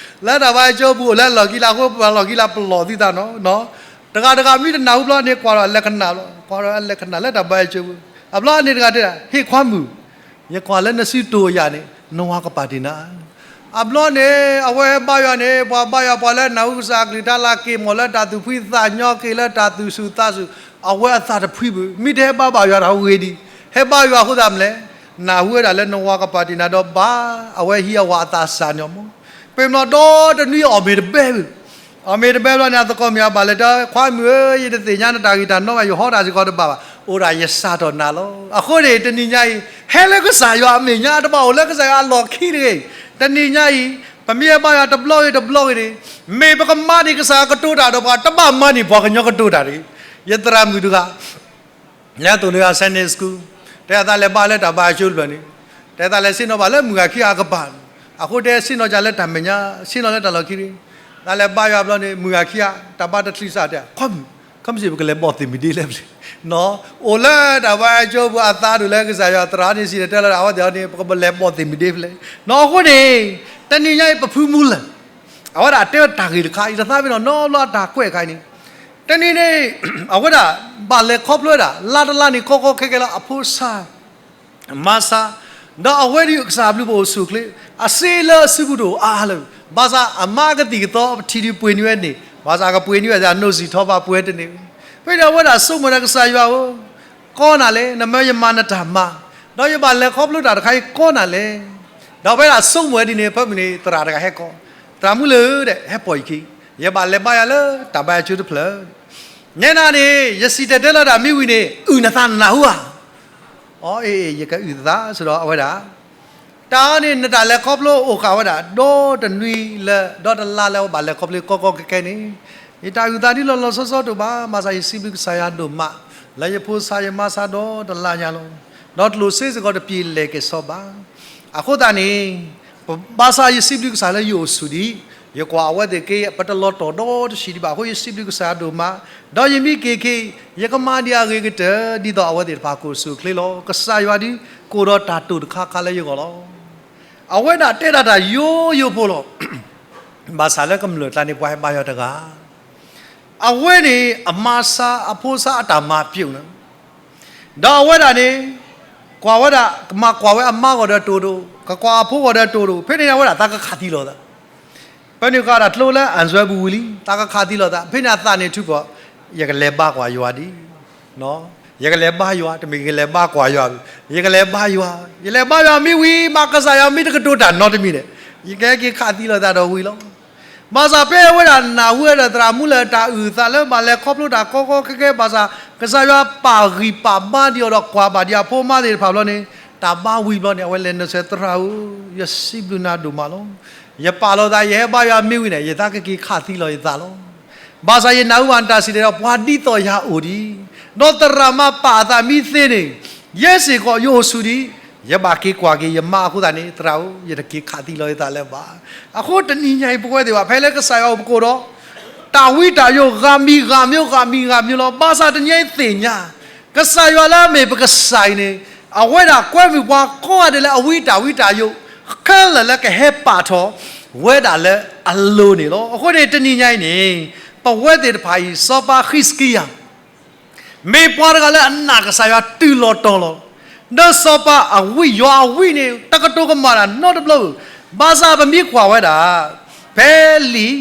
လၢတၢ်ဘါယွၤကၠိပူၤအိၣ်လၢလီၢ်ခံလၢအဃိ ပှၤလီၢ်ခံလၢပလီၢ်သုသးနီၤ, တဂၤတဂၤမ့ၢ်တနၢ်ဟူဘျီန့ၣ် ကွၢ်ဒီးအလဲၤကနၣ်လီၤ, ကွၢ်ဒီးအလဲၤကနၣ်လၢတၢ်ဘါယွၤကၠိပူၤ, အဘျီန့ၣ်တဂၤတဲဒၣ် ဟ့ၣ်ခွါမုၣ်, ယကွၢ်လၢနစုတိၤယၤန့ၣ် နဝၤကပာ်တ့ၢ်နၤ, အဘျီန့ၣ် အဝဲဟဲဘါယွၤန့ၣ် ပှၤဘါယွၤ ပှၤလၢနၢ်ဟူကစၢ်အကလုၢ်တၢ်လၢ က့ၤမီၤလၢတၢ်သူၣ်ဖှံသးညီ က့ၤလၢတၢ်သူၣ်ဆူၣ်သးဆူၣ်, အဝဲအသးတဖှံဘၣ်. မ့ၢ်တဟဲဘါဘၣ်ယွၤဒီး ဂ့ၤဒံး, ဟဲဘါယွၤအဃိသတးမနုၤလဲၣ်, နၢ်ဟူဝဲဒၣ်လၢနဝၤကပာ်တ့ၢ်နၤဒီးဘါ, အဝဲဟံးအဝၤအသးစၢ်န့ၣ်မး. ပမ့ၢ်ဒီတနွံအီၣ်မ့ၤတဘဲဘၣ်, အီၣ်မ့ၤတဘဲဘျီန့ၣ် အသကိးမုၣ်အဘၣ်လဲၤတဲ ခွါမုၣ်ဧၢ, ယတသ့ၣ်ညါနတၢ်ဂ့ၢ်တၢ်နီဘၣ်, ယဟီတၢ်စ့ၢ်ကီးတဘၣ်ဘၣ်, အိၣ်ဒၣ်ယစးထီၣ်နၤလီၤ. အဃိန့ၣ် တနံၤညါအံၤ ဟဲလၢကစၢ်ယွၤအမဲာ်ညါ, တဘၣ်အိၣ်လၢကစၢ်ယွၤအလီၢ်ခံတဂ့ၤ. တနံၤညါအံၤ ပမ့ၢ်ဟဲဘါယွၤတဘျီဂ့ၤတဘျီဂ့ၤန့ၣ်, မ့ၢ်ပကမၤန့ၢ်ကစၢ်ယွၤကတိၤတၢ်ဒီးပှၤ, တဘၣ်မၤန့ၢ်ပှၤကညီကတိၤတၢ်တဂ့ၤ. ယသရၣ်မုၣ်တဂၤ လၢအသိၣ်လိယၤ Sunday School, တဲသးလဲၤဘါလၢတၢ်ဘါအကၠိတဖျၢၣ်န့ၣ်, တဲသးလဲၤဆ့ၣ်နီၤဘၣ်လၢမုၢ်ဂၤခံဂၤအကပၤ, အဃိတဲဆ့ၣ်နီၤကလၢတၢ်မဲာ်ညါ, ဆ့ၣ်နီၤလၢတၢ်လီၢ်ခံတဂ့ၤ. သးလဲၤဘါယွၤဘျီန့ၣ် မုၢ်ဂၤခံဂၤ တၢ်ဘါတချုးစးတဲ, ခွါမုၣ်, ခီမ့ၢ်စ့ၢ် ပကလဲၤဘီၣ်သ့ၣ်မုၢ်ဒ့လၢပျၢၤ, အိၣ်လၢတၢ်ဘါအကၠိပူၤ အသးဒိၣ်လၢကစၢ်ယွၤသရၣ်န့ၣ် စံၣ်တဲၤတဲလီၤဒၣ်အဝဲသ့ၣ်အီၤန့ၣ် ပကလဲၤဘီၣ်သ့ၣ်မုၢ်ဒ့ဖဲလဲၣ်. အဃိန့ၣ် တနံၤညါအံၤ ပဖုမူလၢာ် အဝဲဒၣ်တဲတၢ်ဂ့ၢ်တခါ ယတသးပ့ၤနီၣ်နီတဘျီ အတၢ်ကွဲးအခါအံၤန့ၣ်, တနံၤန့ၣ် အဝဲဒၣ်ဘၣ်လဲၤခီဖျိဝဲဒၣ် လါတလါန့ၣ် ကီကီခဲခဲလၢ အဖိဆါ အမါဆါ, ဒီးအဝဲဒၣ်ကစၢ်ဘျုးပအိၣ်ဆူၣ်အိၣ်ချ့, အစ့လၢအစုပူၤတအိၣ်အါလၢၤ, ဘၣ်ဆၣ်အမါကသံၣ်ကသီ ပထံၣ်ဒုးပှ့ၤန့ၢ်ဝဲန့ၣ်, ဘၣ်ဆၣ်အကပှ့ၤန့ၢ်ဝဲသ့ၣ် အနိၣ်စံၣ်ထီၣ်ဘၣ်ပှဲၤတန့ၢ်. ဖဲန့ၣ်အဝဲဒၣ်ဆိကမိၣ်ဒီး ကစၢ်ယွၤဧၢ, ကီနၤလဲၣ်, နမၢယမၤနတၢ်မၤ, ဒီးယဘၣ်လဲၤခီဖျိတၢ်တခါအံၤ ကီနၤလဲၣ်. ဒီးအဝဲဒၣ်ဆိကမိၣ်ဝဲဒ်န့ၣ် ဖဲမုၢ်န့ၣ် သရၣ်တဂၤဟဲကိး, သရၣ်မူလၢာ်ဧၢ, ဟဲပိာ်ယခံ, ယဘၣ်လဲၤဘါယွၤလၢတၢ်ဘါယွၤကၠိတဖျၢၣ်, နဲဒၣ်န့ၣ် ယစံၣ်တဲၤတဲလီၤတၢ်မ့ၢ်ဝံၤန့ၣ် အုၣ်နသးနၢ်ဟူဧါ. အီ အ့ၣ် အ့ၣ် ယကအုၣ်သး စ့ၢ်ဒီးအဝဲဒၣ် တၢ်အံၤန့ၣ် နတၢ်လဲၤခီဖျိအိၣ်ဃာ်ဝဲဒၣ် ဒီတနွံလၢ ဒီတလါလၢအဝဲဘၣ်လဲၤခီဖျိကီကီခဲခဲန့ၣ်, ယတၢ်အုၣ်သးဒ်လီၤလီၤဆီဆီတအိၣ်ဘၣ်, ဘၣ်ဆၣ်ယစံးဘျုးကစၢ်ယွၤဒိၣ်မး လၢယဖိဆါယမါဆါဒီတလါညါလီၤ. ဒီးကျိၣ်စ့စ့ၢ်ကီးတပျ့ၤလဲၤက့ၤဆီဘၣ်. အဃိသတးန့ၣ် ဘၣ်ဆၣ်ယစံးဘျုးကစၢ်လၢယအိၣ်ဆူၣ်ဒံး, ယကွၢ်အဝဲသ့ၣ်က့ ပတလီၤတီၢ်ဒီတဆံးဒံးဘၣ်အဃိ ယစံးဘျုးကစၢ်ယွၤဒိၣ်မး, ဒီးယမ့ၢ်က့ၤက့ၤ ယကမၤဒံးအဂ့ၤကတၢၢ် ဒ်သိးအဝဲသ့ၣ်တဖၣ်ကအိၣ်ဆူၣ်အိၣ်ချ့လီၤ. ကစၢ်ယွၤဒုးကိၣ်ဒီးတၢ်တိာ်တခါခါလၢယဂီၢ်လီၤ. အဝဲဒၣ်တဲဒၣ်တၢ်ယိယိဖိလီၤ. ဘၣ်ဆၣ်လၢကမျၢၢ်ကျါန့ၣ် ပှၤဟဲဘါယွၤတဂၤ အဝဲန့ၣ် အမါဆါအဖိဆါအတၢ်မၤပျိာ်န့ၣ်, ဒီးအဝဲဒၣ်န့ၣ် ကွၢ်ဝဲဒၣ် ကမၤကွၢ်ဝဲအမါဂီၢ်ဒီးတိၢ်တအိၣ်, ကကွၢ်အဖိဂီၢ်ဒီးတိၢ်တအိၣ်, ဖဲန့ၣ်အဝဲဒၣ်သးကခးသံလိာ်သး, ဖဲန့ၣ်ဃီဒၣ်ကျိလၢအၣ်စွဲပူၤဝံၤလံ သးကခးသံလိာ်သး, ဖဲန့ၣ်အသးန့ၣ်ထုးဖီၣ်, ယကလဲၤဘါကွၢ်ယွၤဒံး, ယကလဲၤဘါယွၤ တမ့ၢ်ယကလဲၤဘါကွၢ်ယွၤ, ယကလဲၤဘါယွၤ, ယလဲၤဘါယွၤမ့ၢ်ဝံၤ မ့ၢ်ကစၢ်ယွၤမ့ၢ်တကတိၤတၢ်နီတမံၤန့ၣ်, ယကဟဲက့ၤခးသံလိာ်သးဒီးဝံၤလီၤ. ဘၣ်ဆၣ်ဖဲအဝဲဒၣ်နၢ်ဟူဝဲဒၣ်သရၣ်မူလၢာ် တၢ်အုၣ်သးလၢဘၣ်လဲၤခီဖျိတၢ်ကီကီခဲခဲ ဘၣ်ဆၣ် ကစၢ်ယွၤပာ်ဂံၢ်ပာ်ဘါဒံးအီၤဒီးကွၢ်ဘၣ်ဒံးအဖိအမါသ့ၣ်တဖၣ်ဘျီန့ၣ်, တၢ်ဘါဝံၤဘျီန့ၣ် အဝဲလဲၤနုာ်ဆဲး သရၣ်ဧၢ, ယစံးဘျုးနၤဒိၣ်မးလီၤ. ယပာ်လီၤသး ယဟဲဘါယွၤမ့ၢ်ဝံၤန့ၣ် ယသးကက့ၤခးသံလီၤယသးလီၤ. ဘၣ်ဆၣ်ယနၢ်ဟူဘၣ်နတၢ်စံၣ်တဲၤဒီး ပှၤဒ်သိးယၤအိၣ်ဒံး, ဒီးသရၣ်မုၣ်ပာ်အသးမ့ၢ်သ့န့ၣ်, ယဲစ့ၢ်ကီးယအိၣ်ဆူၣ်ဒံး, ယဘၣ်က့ၤကွၢ်က့ၤယမါအဃိသတးန့ၣ် သရၣ်ဧၢ, ယတက့ၤခးသံလီၤယသးလၢၤဘၣ်. အဃိတနံၤညါအံၤ ပဝဲသ့ၣ်ဘၣ် ဖဲလၢကစၢ်ယွၤအိၣ်ပကိးဒီး တၢ်ဝံတၢ်ယိးဂၤမံၤဂၤမံၤ ဂၤမံၤဂၤမံၤလီၤ. ဘၣ်ဆၣ်တနံၤညါအံၤသ့ၣ်ညါ ကစၢ်ယွၤလၢအမ့ၢ်ပကစၢ်အံၤန့ၣ်, အဝဲဒၣ်ကွဲမုာ်ပှၤကိးဂၤဒဲးလၢအဝံတၢ်ဝံတၢ်ယိး ခဲလၢာ်လၢကဟဲပာ်ထီၣ်ဝဲဒၣ်လၢအလိၤန့ၣ်လီၤ. အဃိန့ၣ်တနံၤညါအံၤန့ၣ်, ပဝဲသ့ၣ်တဖၣ်အံၤ စီၤပၤဃံးစကံယၤ မ့ၢ်ပှၤတဂၤလၢအနာ်ကစၢ်ယွၤတုၤလီၤတီၤလီၤ. ဒီးစီၤပၤအဝံ ယွၤအဝံန့ၣ် တကတိၤကမၣ်တၢ်နီတဘျီဘၣ်. ဘၣ်ဆၣ်ပမ့ၢ်ကွၢ်ဝဲဒၣ် ဖဲလံာ်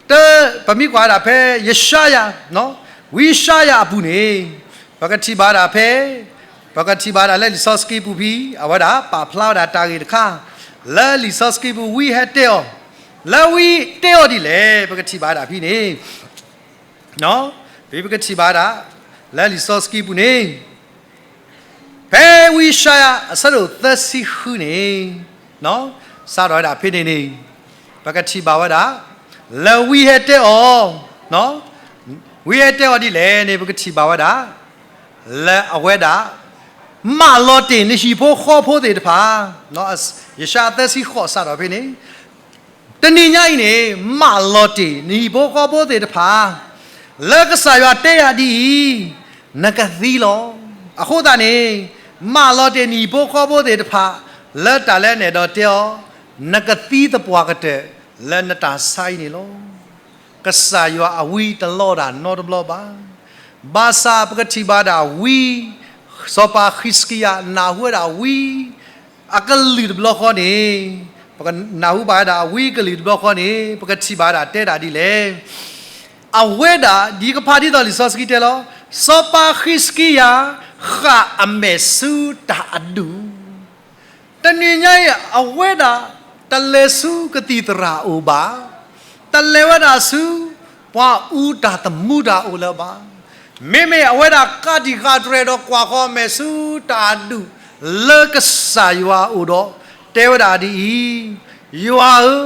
တၢ, ပမ့ၢ်ကွၢ်ဝဲဒၣ်ဖဲယၡါယၤ, ဝံယၡါယၤအပူၤန့ၣ်, ပကထံၣ်ဘၣ်ဒၣ်ဖဲ, ပကထံၣ်ဘၣ်ဒၣ်လၢလံာ်စီဆှံပူၤဖဲ အဝဲဒၣ်ပာ်ဖျါဝဲဒၣ်တၢ်ဂ့ၢ်တခါ, လၢလံာ်စီဆှံပူၤဝံဟဲတဲအီၤ, လၢဝံတဲအီၤဒ်လဲၣ် ပကထံၣ်ဘၣ်ဒၣ်ဖဲန့ၣ် ဖဲပကထံၣ်ဘၣ်ဒၣ် လၢလံာ်စီဆှံပူၤန့ၣ်, ဖဲဝံယၡါယၤ အဆၢဒိၣ်သၢဆံဃုန့ၣ်, စးထီၣ်ဝဲဒၣ်ဖဲန့ၣ်န့ၣ်, ပကထံၣ်ဘၣ်ဝဲဒၣ်, လၢဝံဟဲတဲအီၤ, ဝံဟဲတဲအီၤဒ်လဲၣ်န့ၣ် ပကထံၣ်ဘၣ်ဝဲဒၣ်, လၢအဝဲဒၣ်, မၢလီၤတ့ၢ်နဟံၣ်ဖိဃီဖိသ့ၣ်တဖၣ်, ယၡါယၤသၢဆံဃိးစးထီၣ်ဖဲန့ၣ် တနံၤညါအံၤန့ၣ် မၢလီၤတ့ၢ်နဟံၣ်ဖိဃီဖိသ့ၣ်တဖၣ်, လၢကစၢ်ယွၤတဲယၤဒ်အံၤ, နကသံလီၤ. အဃိသတးန့ၣ်, မၢလီၤတ့ၢ်နဟံၣ်ဖိဃီဖိသ့ၣ်တဖၣ်, လၢတၢ်လၢနအဲၣ်ဒိးတဲအီၤ, နကသံသပှၢ်ကတၢၢ်လၢနတၢ်ဆါအံၤန့ၣ်လီၤ. ကစၢ်ယွၤအဝံတလီတၢ်နီတဘျီဘၣ်. ဘၣ်ဆၣ်ပကထံၣ်ဘၣ်ဒၣ်ဝံ, စီၤပၤဃံးစကံယၤ နၢ်ဟူဝဲဒၣ်ဝံ အကလုၢ်တဘျီဃီန့ၣ်, ပကနၢ်ဟူဘၣ်ဝဲဒၣ်အဝံကလုၢ်တဘျီဃီန့ၣ် ပကထံၣ်ဘၣ်ဝဲဒၣ်တဲဒၣ်ဒ်လဲၣ်. အဝဲဒၣ်ဒ်ကဖးဒ်သိးလံာ်စီဆှံတဲလီၤ, စီၤပၤဃံးစကံယၤ ဃၣ်အမဲာ်ဆူတၢ်အဒူၣ် တနံၤညါအံၤ အဝဲဒၣ် တလဲၤဆူကသံၣ်သရၣ်အအိၣ်ဘၣ်, တလဲၤဝဲဒၣ်ဆူ ပှၤအူတၢ်သမူတၢ်အိၣ်လၢၤဘၣ်. မ့မ့ၢ်အဝဲဒၣ်ကးတံာ်ဃာ်တြဲၤဒီးကွၢ်ဃီအမဲာ်ဆူတၢ်အဒူၣ် လၢကစၢ်ယွၤအအိၣ်ဒီး တဲဝဲဒၣ်ဒ်အံၤ, ယွၤဧ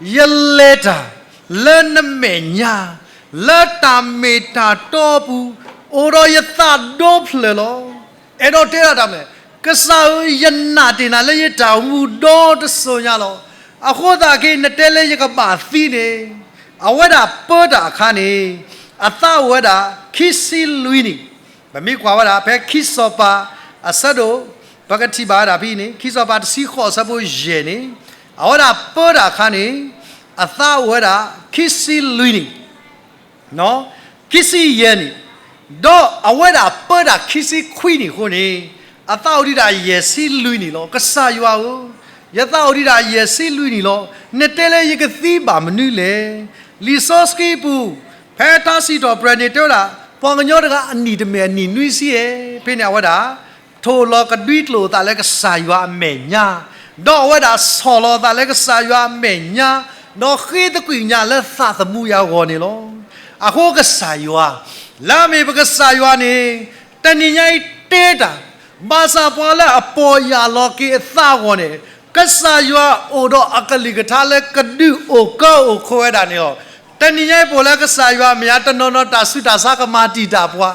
ၢ, ယလဲၤတၢ် လၢနမဲာ်ညါ လၢတၢ်မ့ၢ်တၢ်တီအပူၤ အိၣ်ဒီးယသးဒီဖျၢၣ်လီၤ. အဲၣ်ဒိးတဲဒၣ်တၢ်မနုၤလဲၣ်, ကစၢ်ဧၢ, ယနာ်တ့ၢ်နၤလၢယတၢ်အိၣ်မူဒီတစိၤညါလီၤ. အဃိသတးက့ နတဲလၢယကဘၣ်သံန့ၣ်, အဝဲဒၣ်ပၢတၢ်အခါန့ၣ် အသးအိၣ်ဝဲဒၣ်ခံဆံလွံၢ်နံၣ်, ပမ့ၢ်ကွၢ်ဝဲဒၣ်ဖဲခံစီၤပၤအဆၢဒိၣ်, ပကထံၣ်ဘၣ်ဝဲဒၣ်ဖဲအံၤန့ၣ် ခံစီၤပၤတဆံဃိးအဆၢဖိယဲၢ်န့ၣ်, အဝဲဒၣ်ပၢတၢ်အခါန့ၣ် အသးအိၣ်ဝဲဒၣ်ခံဆံလွံၢ်နံၣ် ခံဆံယဲၢ်နံၣ်, ဒီးအဝဲဒၣ်ပၢတၢ်ခံဆံခွံနံၣ်အဃိန့ၣ်, အသးအိၣ်ဒံးဒၣ်ယဲၢ်ဆံလွံၢ်နံၣ်လီၤ. ကစၢ်ယွၤဧၢ, ယသးအိၣ်ဒံးဒၣ်ယဲၢ်ဆံလွံၢ်နံၣ်လီၤ. နတဲလၢယကသံဘၣ်မနုၤလဲၣ်. လံာ်စီဆှံပူၤ ဖဲထါစံးထီၣ်ပတြၢၤန့ၣ် တဲဝဲဒၣ် ပှၤကညီတဂၤအနံၣ်တမ့ၢ်အနံၣ်နွံဆံဧါ, ဖဲန့ၣ်အဝဲဒၣ် ထိၣ်လီၤကဒွံကျိာ်အသးလၢကစၢ်ယွၤအမဲာ်ညါ, ဒီးအဝဲဒၣ်ဆီၣ်လီၤအသးလၢကစၢ်ယွၤအမဲာ်ညါ, ဒီးဃ့သကွံာ်ညါလၢသးသမူအံၤအဂီၢ်န့ၣ်လီၤ. အဃိကစၢ်ယွၤ, လၢအမ့ၢ်ပကစၢ်ယွၤန့ၣ် တနံၤညါအံၤတဲတၢ်, ဘၣ်ဆၣ်ပှၤလၢအပီၢ်ယၢ်လီၤက့ၤအသးအဂီၢ်န့ၣ်, ကစၢ်ယွၤအိၣ်ဒီးအကလုၢ်ကထါလၢကဒုးအိၣ်ကၢအိၣ်ခိးဝဲဒၣ်န့ၣ်လီၤ. တနံၤညါအံၤပအိၣ်လၢကစၢ်ယွၤအမဲာ်ညါ တနီၤနီၤတၢ်ဆူးတၢ်ဆါကမၤတံာ်တာ်ပှၤ,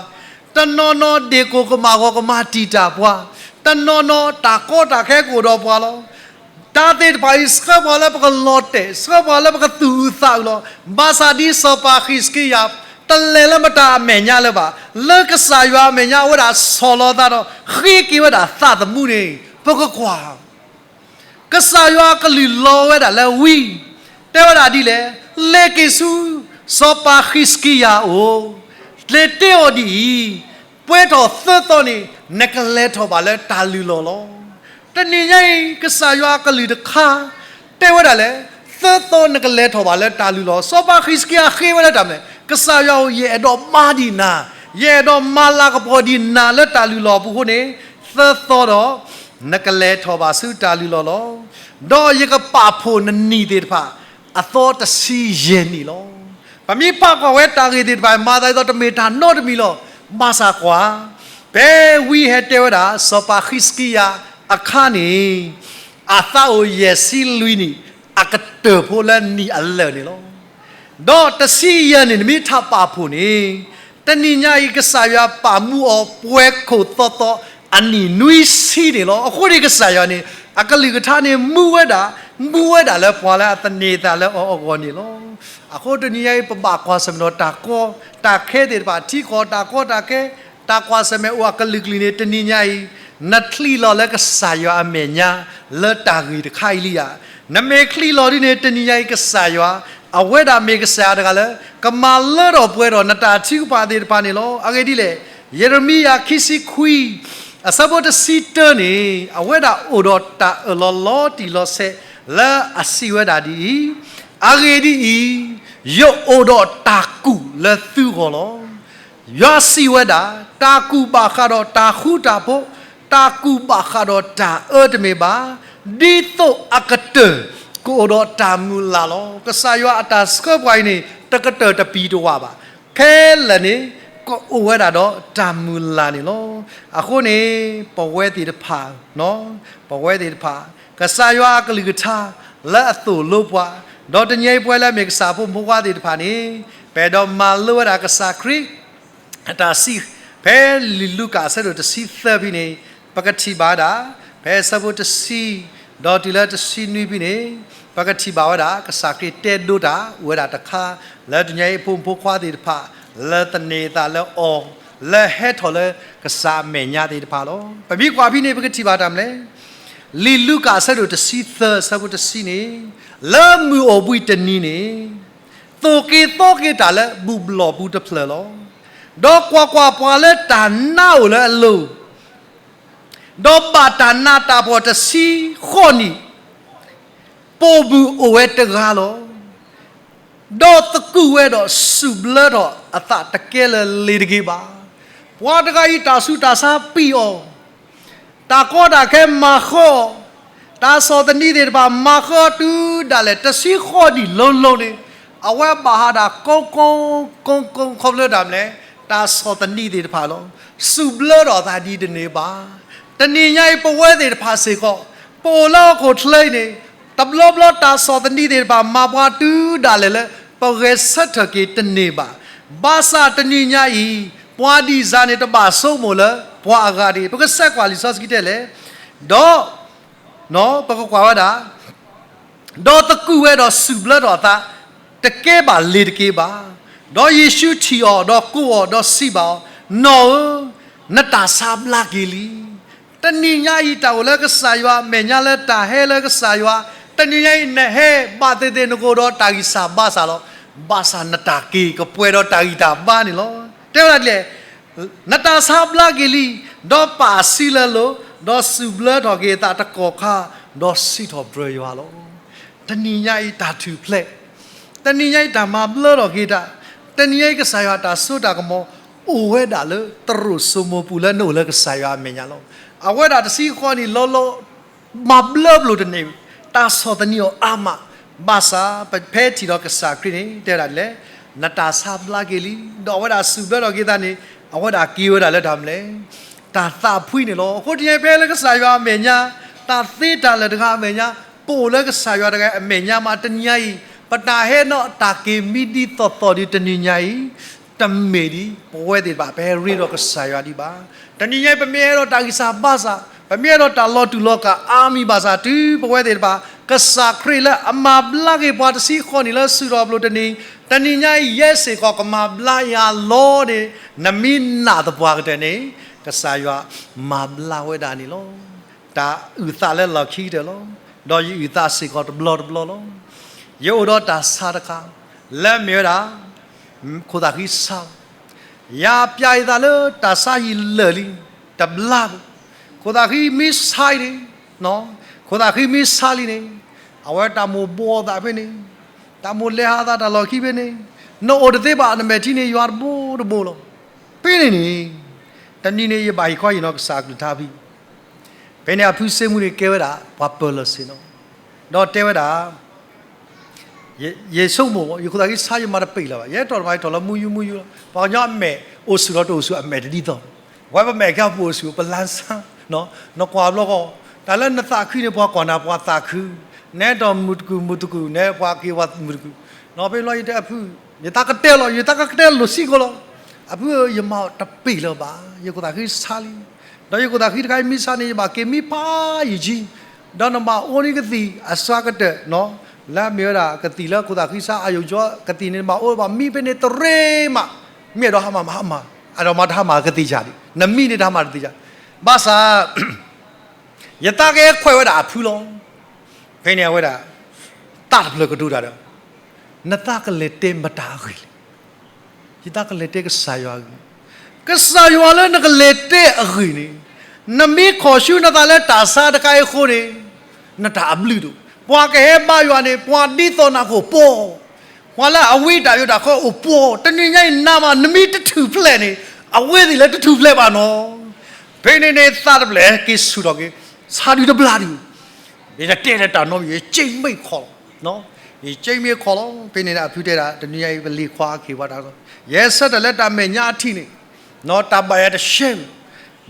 တနီၤနီၤဒ့ၣ်ကိၢ်ကမၣ်ဂီၤကမၤတံာ်တာ်ပှၤ, တနီၤနီၤတၢ်ကီတၢ်ခဲကအိၣ်ဒီးပှၤလီၤ. တၢ်သ့ၣ်တဖၣ်အံၤ ဆှၢပှၤလၢပကလီၤတဲာ်, ဆှၢပှၤလၢပကသူၣ်အုးသးအုးလီၤ. ဘၣ်ဆၣ်ဒ်စီၤပၤဃံးစကံယၤ တလဲၤလၢမတၤအမဲာ်ညါလၢၤဘၣ်, လၢကစၢ်ယွၤအမဲာ်ညါအိၣ်ဝဲဒၣ်ဆီၣ်လီၤသးဒီး ဃ့က့ၤဝဲဒၣ်သးသမူန့ၣ် ပကကွၢ် ကစၢ်ယွၤအကလုၢ်လီၤဝဲဒၣ်လၢဝံ, တဲဝဲဒၣ်ဒ်လဲၣ်, လဲၤက့ၤဆူ စီၤပၤဃံးစကံယၤအအိၣ်, လဲၤတဲအီၤဒ်အံၤ, ပှဲၤထီၣ်သၢသီန့ၣ် နကလဲၤထီၣ်ဘၣ်လၢတၢ်လုၢ်လီၢ်လီၤ. တနံၤညါအံၤ ကစၢ်ယွၤအကလုၢ်တခါ တဲဝဲဒၣ်လဲၣ်, သၢသီနကလဲၤထီၣ်ဘၣ်လၢတၢ်လုၢ်လီၢ်. စီၤပၤဃံးစကံယၤဃ့ဝဲဒၣ်တၢ်မနုၤလဲၣ်, ကစၢ်ယွၤဧၢ, ယအဲၣ်ဒိးမၤဒံးနၤ, ယအဲၣ်ဒိးမၤလၤကပီၤဒံးနၤလၢတၢ်လုၢ်လီၢ်အပူၤအဃိန့ၣ်, သၢသီဒီး နကလဲၤထီၣ်ဘၣ်ဆူတၢ်လုၢ်လီၢ်လီၤ. ဒီးယကပာ်ဖှိၣ်နနံၣ်သ့ၣ်တဖၣ် အသီတဆံယဲၢ်နံၣ်လီၤ. ပမ့ၢ်ဖးကွၢ်ဝဲတၢ်ဂ့ၢ်သ့ၣ်တဖၣ် မၤသးဒ်သိးတမ့ၢ်တၢ်နီတမံၤလီၤ. ဘၣ်ဆၣ်ကွၢ်, ဖဲဝံဟဲတဲဝဲဒၣ် စီၤပၤဃံးစကံယၤအခါန့ၣ်, အသးအိၣ်ယဲၢ်ဆံလွံၢ်နံၣ် အကတၢၢ်ဖိလၢနံၣ်အလၢာ်န့ၣ်လီၤ. ဒီးတဆံယဲၢ်နံၣ် နမ့ၢ်ထးပာ်ဖှိၣ်န့ၣ်, တနံၤညါအံၤ ကစၢ်ယွၤပာ်မူအီၤပှဲၤခိၣ်သီသီ အနံၣ်နွံဆံန့ၣ်လီၤ. အဃိန့ၣ်ကစၢ်ယွၤန့ၣ် အကလုၢ်ကထါန့ၣ် မူဝဲဒၣ်, မူဝဲဒၣ်လၢပှၤလၢအသန့ၤသးလၢအီၤအဂီၢ်န့ၣ်လီၤ. အဃိတနံၤညါအံၤ ပဘၣ်ကွၢ်ဆၢၣ်မဲာ်ဒီးတၢ်ကီတၢ်ခဲသ့ၣ်တဖၣ် ထံကီၢ်တၢ်ကီတၢ်ခဲ, တၢ်ကွၢ်ဆၢၣ်မဲာ်အိၣ်အကလုာ်ကလုာ်န့ၣ် တနံၤညါအံၤ နချံးလီၤလၢကစၢ်ယွၤအမဲာ်ညါ လၢတၢ်ဂ့ၢ်တခါအံၤလံဧါ. နမ့ၢ်ချံးလီၤဒ်န့ၣ် တနံၤညါအံၤကစၢ်ယွၤ အဝဲဒၣ်မ့ၢ်ကစၢ်ယွၤတဂၤလၢ ကမၤလၢထီၣ်ပှဲၤထီၣ်နတၢ်ထုကဖၣ်သ့ၣ်တဖၣ်န့ၣ်လီၤ. အဂ့ၢ်ဒ်လဲၣ်, ယံးရမံယၤခံဆံခွံ အဆၢဖိတဆံတၢန့ၣ် အဝဲဒၣ်အိၣ်ဒီးတၢ်အၢၣ်လီၤလီၤတံၢ်လီၤဆဲး လၢအစံးဝဲဒၣ်ဒ်အံၤ, အဂ့ၢ်ဒ်အံၤ, ယအိၣ်ဒီးတၢ်ကူၣ်လၢသုဂီၢ်လီၤ. ယွၤစံးဝဲဒၣ်, တၢ်ကူၣ်ဘၣ်ဃးဒီးတၢ်ဃူတၢ်ဖိး, တၢ်ကူၣ်ဘၣ်ဃးဒီးတၢ်အၢတမ့ၢ်ဘၣ်, ဒ်သိးအကတၢၢ်ကအိၣ်ဒီးတၢ်မုၢ်လၢ်လီၤ. ကစၢ်ယွၤအတၢ်ဆှၢပှၤအံၤန့ၣ် တကတၢၢ်တပံၤတဝၢ်ဘၣ်. ခဲလၢာ်န့ၣ် ကအိၣ်ဝဲဒၣ်ဒီးတၢ်မုၢ်လၢ်န့ၣ်လီၤ. အဃိန့ၣ် ပဝဲသ့ၣ်တဖၣ်, ပဝဲသ့ၣ်တဖၣ် ကစၢ်ယွၤအကလုၢ်ကထါလၢအသိၣ်လိပှၤ, ဒီးတနံၤအံၤပဝဲလၢအမ့ၢ်ကစၢ်ဖိမုၣ်ဖိခွါသ့ၣ်တဖၣ်န့ၣ် ပအဲၣ်ဒိးမၤလိဝဲဒၣ်ကစၢ်ခရံာ် အတၢ်စံး ဖဲလံာ်လူၤကၣ်အဆၢဒိၣ်တဆံသၢဖဲန့ၣ် ပကထံၣ်ဘၣ်ဝဲဒၣ် ဖဲအဆၢဖိတဆံ ဒီးတုၤလၢတဆံနွံဖဲန့ၣ် ပကထံၣ်ဘၣ်ဝဲဒၣ် ကစၢ်ခရံာ်တဲဒိတၢ်အိၣ်ဝဲဒၣ်တခါ လၢတနံၤအံၤဖိမုၣ်ဖိခွါသ့ၣ်တဖၣ် လၢသန့ၤအသးလၢအီၤ လၢဟဲထီၣ်လၢကစၢ်အမဲာ်ညါသ့ၣ်တဖၣ်လီၤ. ပမ့ၢ်ကွၢ်ဖဲန့ၣ် ပကထံၣ်ဘၣ်တၢ်မနုၤလဲၣ်. လံာ်လူၤကၣ်အဆၢဒိၣ်တဆံသၢ အဆၢဖိတဆံန့ၣ် လၢမုၢ်အိၣ်ဘှံးတနံၤန့ၣ် သိၣ်က့ၤသီက့ၤတၢ်လၢဘူၣ်ဘျီၣ်ပူၤတဖျၢၣ်လီၤ. ဒီးကွၢ်ကွၢ်, ပှၤလၢတၢ်နါအိၣ်လၢအလိၤ, ဒီးဘၣ်တၢ်နးတၢ်ဖှီၣ်တဆံဃိးနံၣ်, ပိာ်မုၣ်အိၣ်ဝဲတဂၤလီၤ. ဒီးသကူးဝဲဒီးစူၣ်ဘျၢထီၣ်အသးတကဲလၢၤလ့ၤတဂ့ၤဘၣ်. ပှၤတဂၤအံၤတၢ်ဆူးတၢ်ဆါပံာ်အီၤ, တၢ်ကီတၢ်ခဲမၤဃၢအီၤ, တၢ်ဆီၣ်သနံးသ့ၣ်တဖၣ်မၤဃၢအီၤတုၤဒၣ်လဲာ် တဆံဃိးနံၣ်လီၤလီၤန့ၣ်, အဝဲဘၣ်ဟးဒၣ်ကိ ကိ ကိ ခီဖျိတၢ်မနုၤလဲၣ်, တၢ်ဆီၣ်သနံးသ့ၣ်တဖၣ်လီၤ. စူၣ်ဘျၢထီၣ်အသးဒ်တန့ၢ်ဘၣ်. တနံၤညါအံၤပဝဲသ့ၣ်တဖၣ်စ့ၢ်ကီး, ပအိၣ်လၢဟီၣ်ခိၣ်ချၢအံၤန့ၣ်, တဘျီဘျီတၢ်ဆီၣ်သနံးသ့ၣ်တဖၣ်မၤပှၤတုၤဒၣ်လဲာ်လၢ ပဂဲၤဆၢထၢၣ်က့ၤတန့ၢ်ဘၣ်. ဘၣ်ဆၣ်တနံၤညါအံၤ, ပှၤဒ်စၢ်န့ၣ် တဘၣ်ဆိကမိၣ်လၢပှၤအဂၤတဂ့ၤ. ပကစဲးကွၢ်လံာ်စီဆှံတဲလဲၣ်, ဒီး ပကကွၢ်ဝဲဒၣ်, ဒီးသကူးဝဲဒီးစူၣ်ဘျၢထီၣ်အသး, တကဲဘၣ်လ့ၤတက့ၤဘၣ်. ဒီးယ့ၣ်ၡူးထံၣ်အီၤ, ဒီးကိးအီၤ, ဒီးစံးဘၣ်အီၤ, နီၢ်ဧၢ, နတၢ်ဆါဘျါက့ၤလံ. တနံၤညါအံၤတၢ်အိၣ်လၢကစၢ်ယွၤအမဲာ်ညါလၢတၢ်ဟဲလၢကစၢ်ယွၤ, တနံၤညါအံၤနဟဲဘၣ်သ့ၣ်သ့ၣ်နကအိၣ်ဒီးတၢ်ဂံၢ်စၢ်ဘါစၢ်လီၤ. ဘၣ်ဆၣ်နတၢ်က့ၤကပှဲၤဒီးတၢ်ဂံၢ်တၢ်ဘါန့ၣ်လီၤ. တဲဝဲဒၣ်ဒ်လဲၣ်, နတၢ်ဆါဘျါက့ၤလံ, ဒီးပာ်အစုလၢအလိၤ, ဒီးစူၣ်ဘျၢထီၣ်က့ၤအသးတကီၢ်ခါ, ဒီးစံးထီၣ်ပတြၢၤယွၤလီၤ. တနံၤညါအံၤတၢ်ထူၣ်ဖျဲး, တနံၤညါအံၤတၢ်မၤဘျၢထီၣ်က့ၤတၢ်, တနံၤညါအံၤကစၢ်ယွၤတၢ်စိတၢ်ကမီၤ အိၣ်ဝဲဒၣ်လၢသရိာ်စိမိၤပူၤလၢနအိၣ်လၢကစၢ်ယွၤအမဲာ်ညါလီၤ. အဝဲဒၣ်တဆံဃိးနံၣ်လီၤလီၤ မၤဘျၢပျိာ်တန့ၢ်, တၢ်ဆီၣ်သနံးအီၤအါမး, ဘၣ်ဆၣ်ပဖဲထံၣ်ဒီးကစၢ်ခရံာ်န့ၣ် တဲဝဲဒၣ်ဒ်လဲၣ်, နတၢ်ဆါဘျါက့ၤလံ, ဒီးအဝဲဒၣ်စူၣ်ဘျၢထီၣ်က့ၤသးန့ၣ်, အဝဲဒၣ်က့ၤဝဲဒၣ်လၢတၢ်မနုၤလဲၣ်, တၢ်သးဖှံန့ၣ်လီၤ. အဃိတနံၤညါအံၤဖဲလၢကစၢ်ယွၤအမဲာ်ညါ, တၢ်သ့တၢ်လၢာ်တဂၤအမဲာ်ညါ, ပအိၣ်လၢကစၢ်ယွၤတဂၤအမဲာ်ညါမး တနံၤညါအံၤ, ပတၢ်ဟဲဒီးတၢ်က့ၤမံဒ်သိးသိးဒ်တနံၤညါအံၤ တမ့ၢ်ဒ်ပဝဲသ့ၣ်တဖၣ် ပဟဲရ့ဒီးကစၢ်ယွၤဒံးဘၣ်. တနံၤညါအံၤ ပမ့ၢ်ဟဲဒီးတၢ်ဂံၢ်စၢ်ဘါစၢ်, ပမ့ၢ်ဟဲဒီးတၢ်လီၤတူာ်လီၤကာ်အါမံၤဘၣ်ဆၣ် တုၤပဝဲသ့ၣ်တဖၣ် ကစၢ်ခရံာ်လၢအမၤဘျါက့ၤပှၤတဆံဃိးနံၣ်လၢစူၢ်ထီၣ်ပျိာ်တနံၤ, တနံၤညါအံၤ ယဲစ့ၢ်ကီးကမၤဘျါယၤလီၤန့ၣ်, နမ့ၢ်နာ်သပှၢ်ကတၢၢ်န့ၣ်, ကစၢ်ယွၤမၤဘျါဝဲဒၣ်န့ၣ်လီၤ. တၢ်အုၣ်သးလၢလီၢ်ခံကတၢၢ်လီၤ. ဒီးယအုၣ်သးစ့ၢ်ကီးတဘျီတဘျီလီၤ. ယအိၣ်ဒီးတၢ်ဆါတခါ, လၢမ့ၢ်ဝဲဒၣ် ခိၣ်သၣ်ဃံဆါလီၤ. ယပျဲအသးလၢတၢ်ဆါယံာ်လၢာ်လံ, တဘျါဘၣ်. ခိၣ်သၣ်ဃံမ့ၢ်ဆါအံၤန့ၣ်, ခိၣ်သၣ်ဃံမ့ၢ်ဆါလံန့ၣ်, အဝဲတၢ်မိၣ်ဘှီသးဖဲန့ၣ်, တၢ်မိၣ်လဲၤဟးသးတၢ်လီၢ်ခံဖဲန့ၣ်, နအိၣ်တသ့ဘၣ် နမဲာ်ထံန့ၣ်ယွၤတဘိတဘိလီၤ. ဖဲန့ၣ်န့ၣ်, တနံၤန့ၣ် ယဘၣ်ဟ့ၣ်ခီဟ့ၣ်နီၤကစၢ်အကလုၢ်ကထါဖဲ ဖဲန့ၣ်အဖုစ့မူန့ၣ်ကဲဝဲဒၣ် ပှၤပၢၤလီၢ်ဆ့ၣ်နီၤ, ဒီးတဲဝဲဒၣ်, ယ, ယဆိကမိၣ် ယခိၣ်သၣ်ဃံဆါယမၤတပ့ၤလၢၤဘၣ်, ယဟဲထီၣ်တဖၣ်ယထီၣ်လၢမူယူမူယူလီၤ. ပှၤကညီအမဲာ်အိၣ်ဆူၣ်ဒီးတအိၣ်ဆူၣ်အမဲာ်တဒ်သိး, ပဝဲပမဲာ်ကဲပအိၣ်ဆူၣ်ပလါဆါ, နကွၢ်ဘျီဃီ, တၢ်လၢနသးခုန့ၣ် ပှၤကွၢ်နၤပှၤသးခု, နဟဲထီၣ်မုာ်တကုာ်မုာ်တကုာ် နဟဲပှၤက့ၤပှၤမုာ်တကုာ်, နီၤဖဲလီၤယတဲအဖု, ယသးကတဲလီၤ ယသးကတဲလိာ်စ့ၢ်ကီးလီၤ. အဖုဧၢ ယမၤတပ့ၤလၢၤဘၣ်, ယခိၣ်သၣ်ဃံဆါလံ. ဒီးယခိၣ်သၣ်ဃံတခါအံၤမ့ၢ်ဆါန့ၣ် ယဘၣ်က့ၤမံဖးယံာ်ကံ, ဒီးနဘၣ်အိၣ်န့ၢ်ကသံၣ်အစှၤကတၢၢ်နီၤ, လၢအမ့ၢ်ဝဲဒၣ်ကသံၣ်လၢခိၣ်သၣ်ဃံဆါအယိာ်ကၠီကသံၣ်န့ၣ် နဘၣ်အိၣ်ဘၣ်မံဖဲန့ၣ်တရ့မး, မ့ၢ်အဲၣ်ဒိးဟါမၢ်မးဟါမၢ်, အဲၣ်ဒိးမၤတဟါမၢ်ကသံၣ်ယၤဒံး, နမံန့ၣ်တဟါမၢ်တသ့ၣ်ယၤ, ဘၣ်ဆၣ် ယသးကဟဲခွဲးဝဲဒၣ်အဖုလီၤ. ဖဲန့ၣ်အဝဲဒၣ် သးတဖျၢၣ်ကတိၤတၢ်ဒီး, နသးကလဲၤတဲမတၤအဂ့ၢ်လဲၣ်. ယသးကလဲၤတဲကစၢ်ယွၤအဂ့ၢ်, ကစၢ်ယွၤလၢနကလဲၤတဲအဂ့ၢ်န့ၣ်, နမ့ၢ်ခီၣ်ဆူနသးလၢတၢ်ဆါတခါအံၤအဃိန့ၣ်, နတၢ်အဘျုးဒိၣ်, ပှၤကဟဲဘါယွၤန့ၣ် ပှၤဒ်သိးနၤကအိၣ်ပှီၢ်, ပှၤလၢအဝံတၢ်ယိးတၢ်ခီအိၣ်ပှီၢ်, တနံၤညါအံၤနၤမး နမ့ၢ်တထူၣ်ဖျဲးန့ၣ်, အဝဲသ့ၣ်လၢတထူၣ်ဖျဲးဘၣ်နီၤ. ဖဲန့ၣ်န့ၣ် သးတဖျၢၣ်က့ၤဆူၣ်ထီၣ်က့ၤ, ဆါဒုတဘျါဒု, ယတဲလၢတၢ်နီတမံၤ ယက့မ့ၢ်ခီၣ်လီၤ, ယက့မ့ၢ်ခီၣ်လီၤ. ဖဲန့ၣ်န့ၣ် အဖုတဲဒၣ် တနံၤညါအံၤ ပလံၤခွါအခ့အပှၤတၢ်ကစီၣ်, ယဆၢထၢၣ်လၢတၢ်မဲာ်ညါအထံးန့ၣ်, တၢ်ဘၣ်ယၤတရှဲမုၢ်,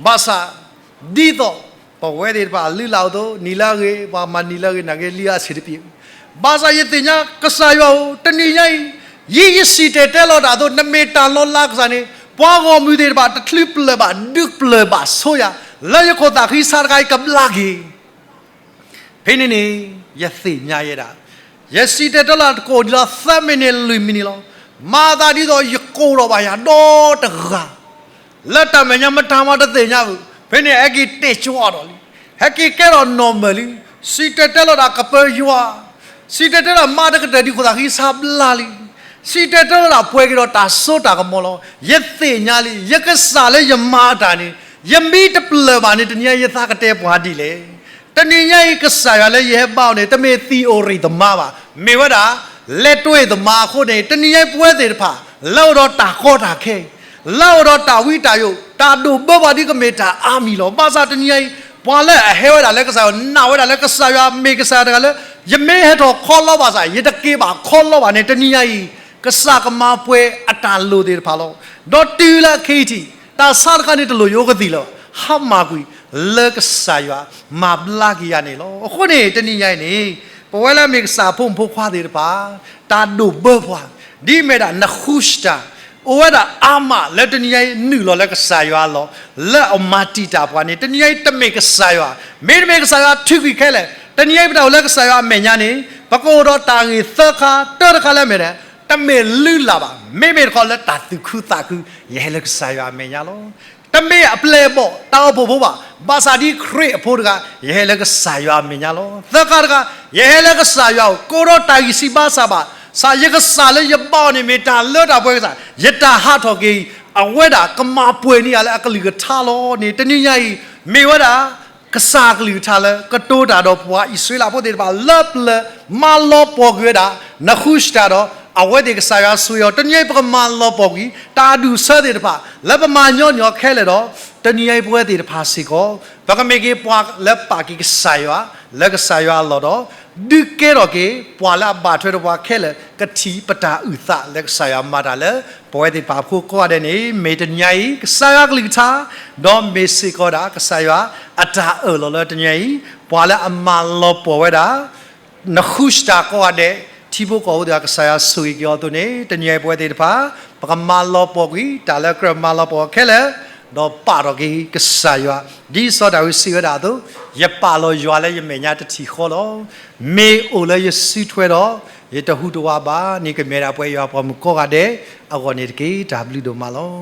ဘၣ်ဆၣ် ဒ်သိး ပဝဲသ့ၣ်တဖၣ်လုၢ်လၢ်အသိး နံၤလၢအဂ့ၤ ပှၤမၤနံၤလၢအဂ့ၤ နာ်က့လံအဆံးတပျ့ၤ, ဘၣ်ဆၣ်ယသ့ၣ်ညါကစၢ်ယွၤဧၢ, တနံၤညါအံၤ, ယံယစံၣ်တဲၤတဲလီၤတၢ်အသိး နမ့ၢ်တၢ်လီၤလးကစၢ်န့ၣ်, ပှၤဂီၢ်မုၢ်သ့ၣ်တဖၣ် တချုးပျၢၢ်ဘၣ် ဒုးပျၢၢ်ဘၣ်ဆိယၤ, လၢယခိၣ်သၣ်ဃံဆါတခါအံၤကဘျါက့ၤ ဖဲန့ၣ်န့ၣ် ယသ့ၣ်ညါယဲဒၣ်, ယစံၣ်တဲၤတဲလီၤတကိးဒံးလီၤ သၢမံးနံးလွံၢ်မံးနံးလီၤ. မၤသးဒ်သိးယကိးထီၣ်ဘၣ်ယၤဒီတဂၤ, လၢတၢ်မဲာ်ညါမတၤမးတသ့ၣ်ညါဘၣ်. ဖဲန့ၣ်ဟဲက့ၤတဲာ်ကွံာ်ဒီးလံ, ဟဲက့ၤကဲထီၣ်နီၢ်မၢၢ်လံ, စံၣ်တဲၤတဲလီၤတၢ်ကပၢၤယွၤ, စံၣ်တဲၤတဲလီၤမၤတကတၢၢ်ဒံးခိၣ်သၣ်ဃံဆါဘျါလံ, စံၣ်တဲၤတဲလီၤတၢ်ပှဲၤက့ၤဒီးတၢ်စိတၢ်ကမီၤလီၤ. ယသ့ၣ်ညါလံ ယကစၢ်လၢယမၤအတၢ်န့ၣ်, ယမ့ၢ်တပျၢၢ်ဘၣ်န့ၣ် တနံၤညါယသးကတဲပှၤဒ်လဲၣ်. တနံၤညါအံၤ ကစၢ်ယွၤလၢယဟဲဘါအီၤန့ၣ် တမ့ၢ် theory သမားဘၣ်, မ့ၢ်ဝဲဒၣ် လက်တွေ့သမားအဃိန့ၣ် တနံၤညါအံၤ ပဝဲသ့ၣ်တဖၣ် လၢအိၣ်ဒီးတၢ်ကီတၢ်ခဲ, လၢအိၣ်ဒီးတၢ်ဝံတၢ်ယိး, တၢ်ဒိၣ်ဘၢပှၤဒ်ကမ့ၢ်တၢ်အါမံၤလီၤ. ဘၣ်ဆၣ်တနံၤညါအံၤ ပှၤလၢအဟဲဝဲဒၣ်လၢကစၢ်ယွၤ နာ်ဝဲဒၣ်လၢကစၢ်ယွၤမ့ၢ်ကစၢ်ယွၤတဂၤလၢ ယမ့ၢ်ဟဲထီၣ်ခီလီဘၣ်ဆၣ် ယတက့ၤဘၣ်ခီလီဘၣ်န့ၣ် တနံၤညါအံၤ ကစၢ်ကမၤပှဲၤအတၢ်လိၣ်သ့ၣ်တဖၣ်လီၤ. ဒီးတုၤလၢအခဲအံၤထံး တၢ်ဆါတခါန့ၣ်တလိၣ်ယအိၣ်ကသံၣ်လၢၤဘၣ်. ဟါမၢ်ကွံာ် လၢကစၢ်ယွၤမၤဘျါက့ၤယၤန့ၣ်လီၤ. အဃိန့ၣ် တနံၤညါအံၤန့ၣ် ပဝဲလၢအမ့ၢ်ကစၢ်အဖိမုၣ်ဖိခွါသ့ၣ်တဖၣ် တၢ်ဒိၣ်ဘၢပှၤ ဒ်အမ့ၢ်ဒၣ် နဃူစတၢ် အိၣ်ဝဲဒၣ်အါမးလၢတနံၤညါအံၤ နုာ်လီၤလၢကစၢ်ယွၤအလီၢ် လၢအမၤတံာ်တာ်ပှၤန့ၣ် တနံၤညါအံၤတမ့ၢ်ကစၢ်ယွၤ, မ့တမ့ၢ်ကစၢ်ယွၤထုးကွံာ်ခဲလၢာ်, တနံၤညါအံၤပတၢ်အိၣ်လၢကစၢ်ယွၤအမဲာ်ညါန့ၣ် ပကအိၣ်ဒီးတၢ်ဂ့ၢ်သၢခါ တၢတခါလၢအမ့ၢ်ဒၣ် တမ့ၢ်လုၢ်လၢ်ဘၣ်, မ့မ့ၢ်တခီလၢတၢ်သူၣ်ခုသးခု ယဟဲလၢကစၢ်ယွၤအမဲာ်ညါလီၤ. တမ့ၢ်အပျဲၢ်အဘီၣ် တၢ်အိၣ်ဖှိၣ်ဖိဘၣ်, ဘၣ်ဆၣ်ဒ်ခရံာ်အဖိတဂၤ ယဟဲလၢကစၢ်ယွၤအမဲာ်ညါလီၤ. သၢခါတခါ ယဟဲလၢကစၢ်ယွၤအအိၣ် ကအိၣ်ဒီးတၢ်ဂံၢ်စၢ်ဘါစၢ်ဘၣ်ဆၣ် ယကစၢ်လၢယဘါအီၤန့ၣ်မ့ၢ်တၢ်လၢတၢ်ပှဲၤကစၢ်, ယတၢ်ဟးထီၣ်က့ၤအံၤ အဝဲဒၣ်ကမၤပှဲၤန့ၢ်ယၤလၢအကလုၢ်ကထါလီၤန့ၣ် တနံၤညါအံၤ မ့ၢ်ဝဲဒၣ် ကစၢ်အကလုၢ်ကထါလၢကတိၤတၢ်ဒီးပှၤအံၣ်စရ့လးဖိသ့ၣ်တဖၣ်လၢပျၢၤ မၤလီၤပှီၢ်ကွံာ်ဝဲဒၣ် နဃူစတၢ်ဒီး အဝဲသ့ၣ်ကစၢ်ယွၤဆိၣ်ဂ့ၤအီၤ တနံၤညါအံၤပကမၤလီၤပှီၢ်ကွံာ် တၢ်အဒူၣ်အဆၢသ့ၣ်တဖၣ် လၢပမၤညီနုၢ်အီၤခဲလၢာ်ဒီး တနံၤညါအံၤပဝဲသ့ၣ်တဖၣ်စ့ၢ်ကီး ပကမ့ၢ်က့ၤပှၤလၢပာ်က့ၤကစၢ်ယွၤ လၢကစၢ်ယွၤအလီၢ်ဒီး ဒုးကဲထီၣ်က့ၤ ပှၤလၢအဘၣ်ထွဲဒီးပှၤခဲလၢာ် ကထံၣ်ပတၢ်အုၣ်သးလၢကစၢ်ယွၤမၤတၢ်လၢ ပဝဲသ့ၣ်တဖၣ်အဖီခိၣ်ကိးဂၤဒဲးန့ၣ် မ့ၢ်တနံၤညါအံၤ ကစၢ်ယွၤအကလုၢ်ကထါ ဒီးမ့ၢ်စ့ၢ်ကီးဒၣ် ကစၢ်ယွၤအတၢ်အၢၣ်လီၤလၢတနံၤညါအံၤ ပှၤလၢအမၤလီၤပှီၢ်ဝဲဒၣ် နဃူစတၢ်ကိးဂၤဒဲး ထံဖိကီၢ်ဖိသ့ၣ်တဖၣ် ကစၢ်ယွၤဆိၣ်ဂ့ၤက့ၤအီၤအသိးန့ၣ် တနံၤညါအံၤပဝဲသ့ၣ်တဖၣ် ပကမၤလီၤပှီၢ်ကွံာ် တၢ်လၢကြၢးမၤလီၤပှီၢ်ခဲလၢာ် ဒီးပာ်ထီၣ်က့ၤကစၢ်ယွၤ ဒ်စီၤဒၤဝံးစံးဝဲဒၣ်အသိး ယပာ်လီၤယွၤလၢယမဲာ်ညါတထံၣ်ဃီလီၤ. မ့ၢ်အိၣ်လၢယစုထွဲဒီး ယတဟူးတဝးဘၣ်န့ၣ် ကမ့ၢ်ဒၣ်ပှၤယွၤပှၤမုၣ်ကိးဂၤဒဲးအဂီၢ်န့ၣ်တက့ၢ်. တၢ်ဘျုးဒိၣ်မးလီၤ.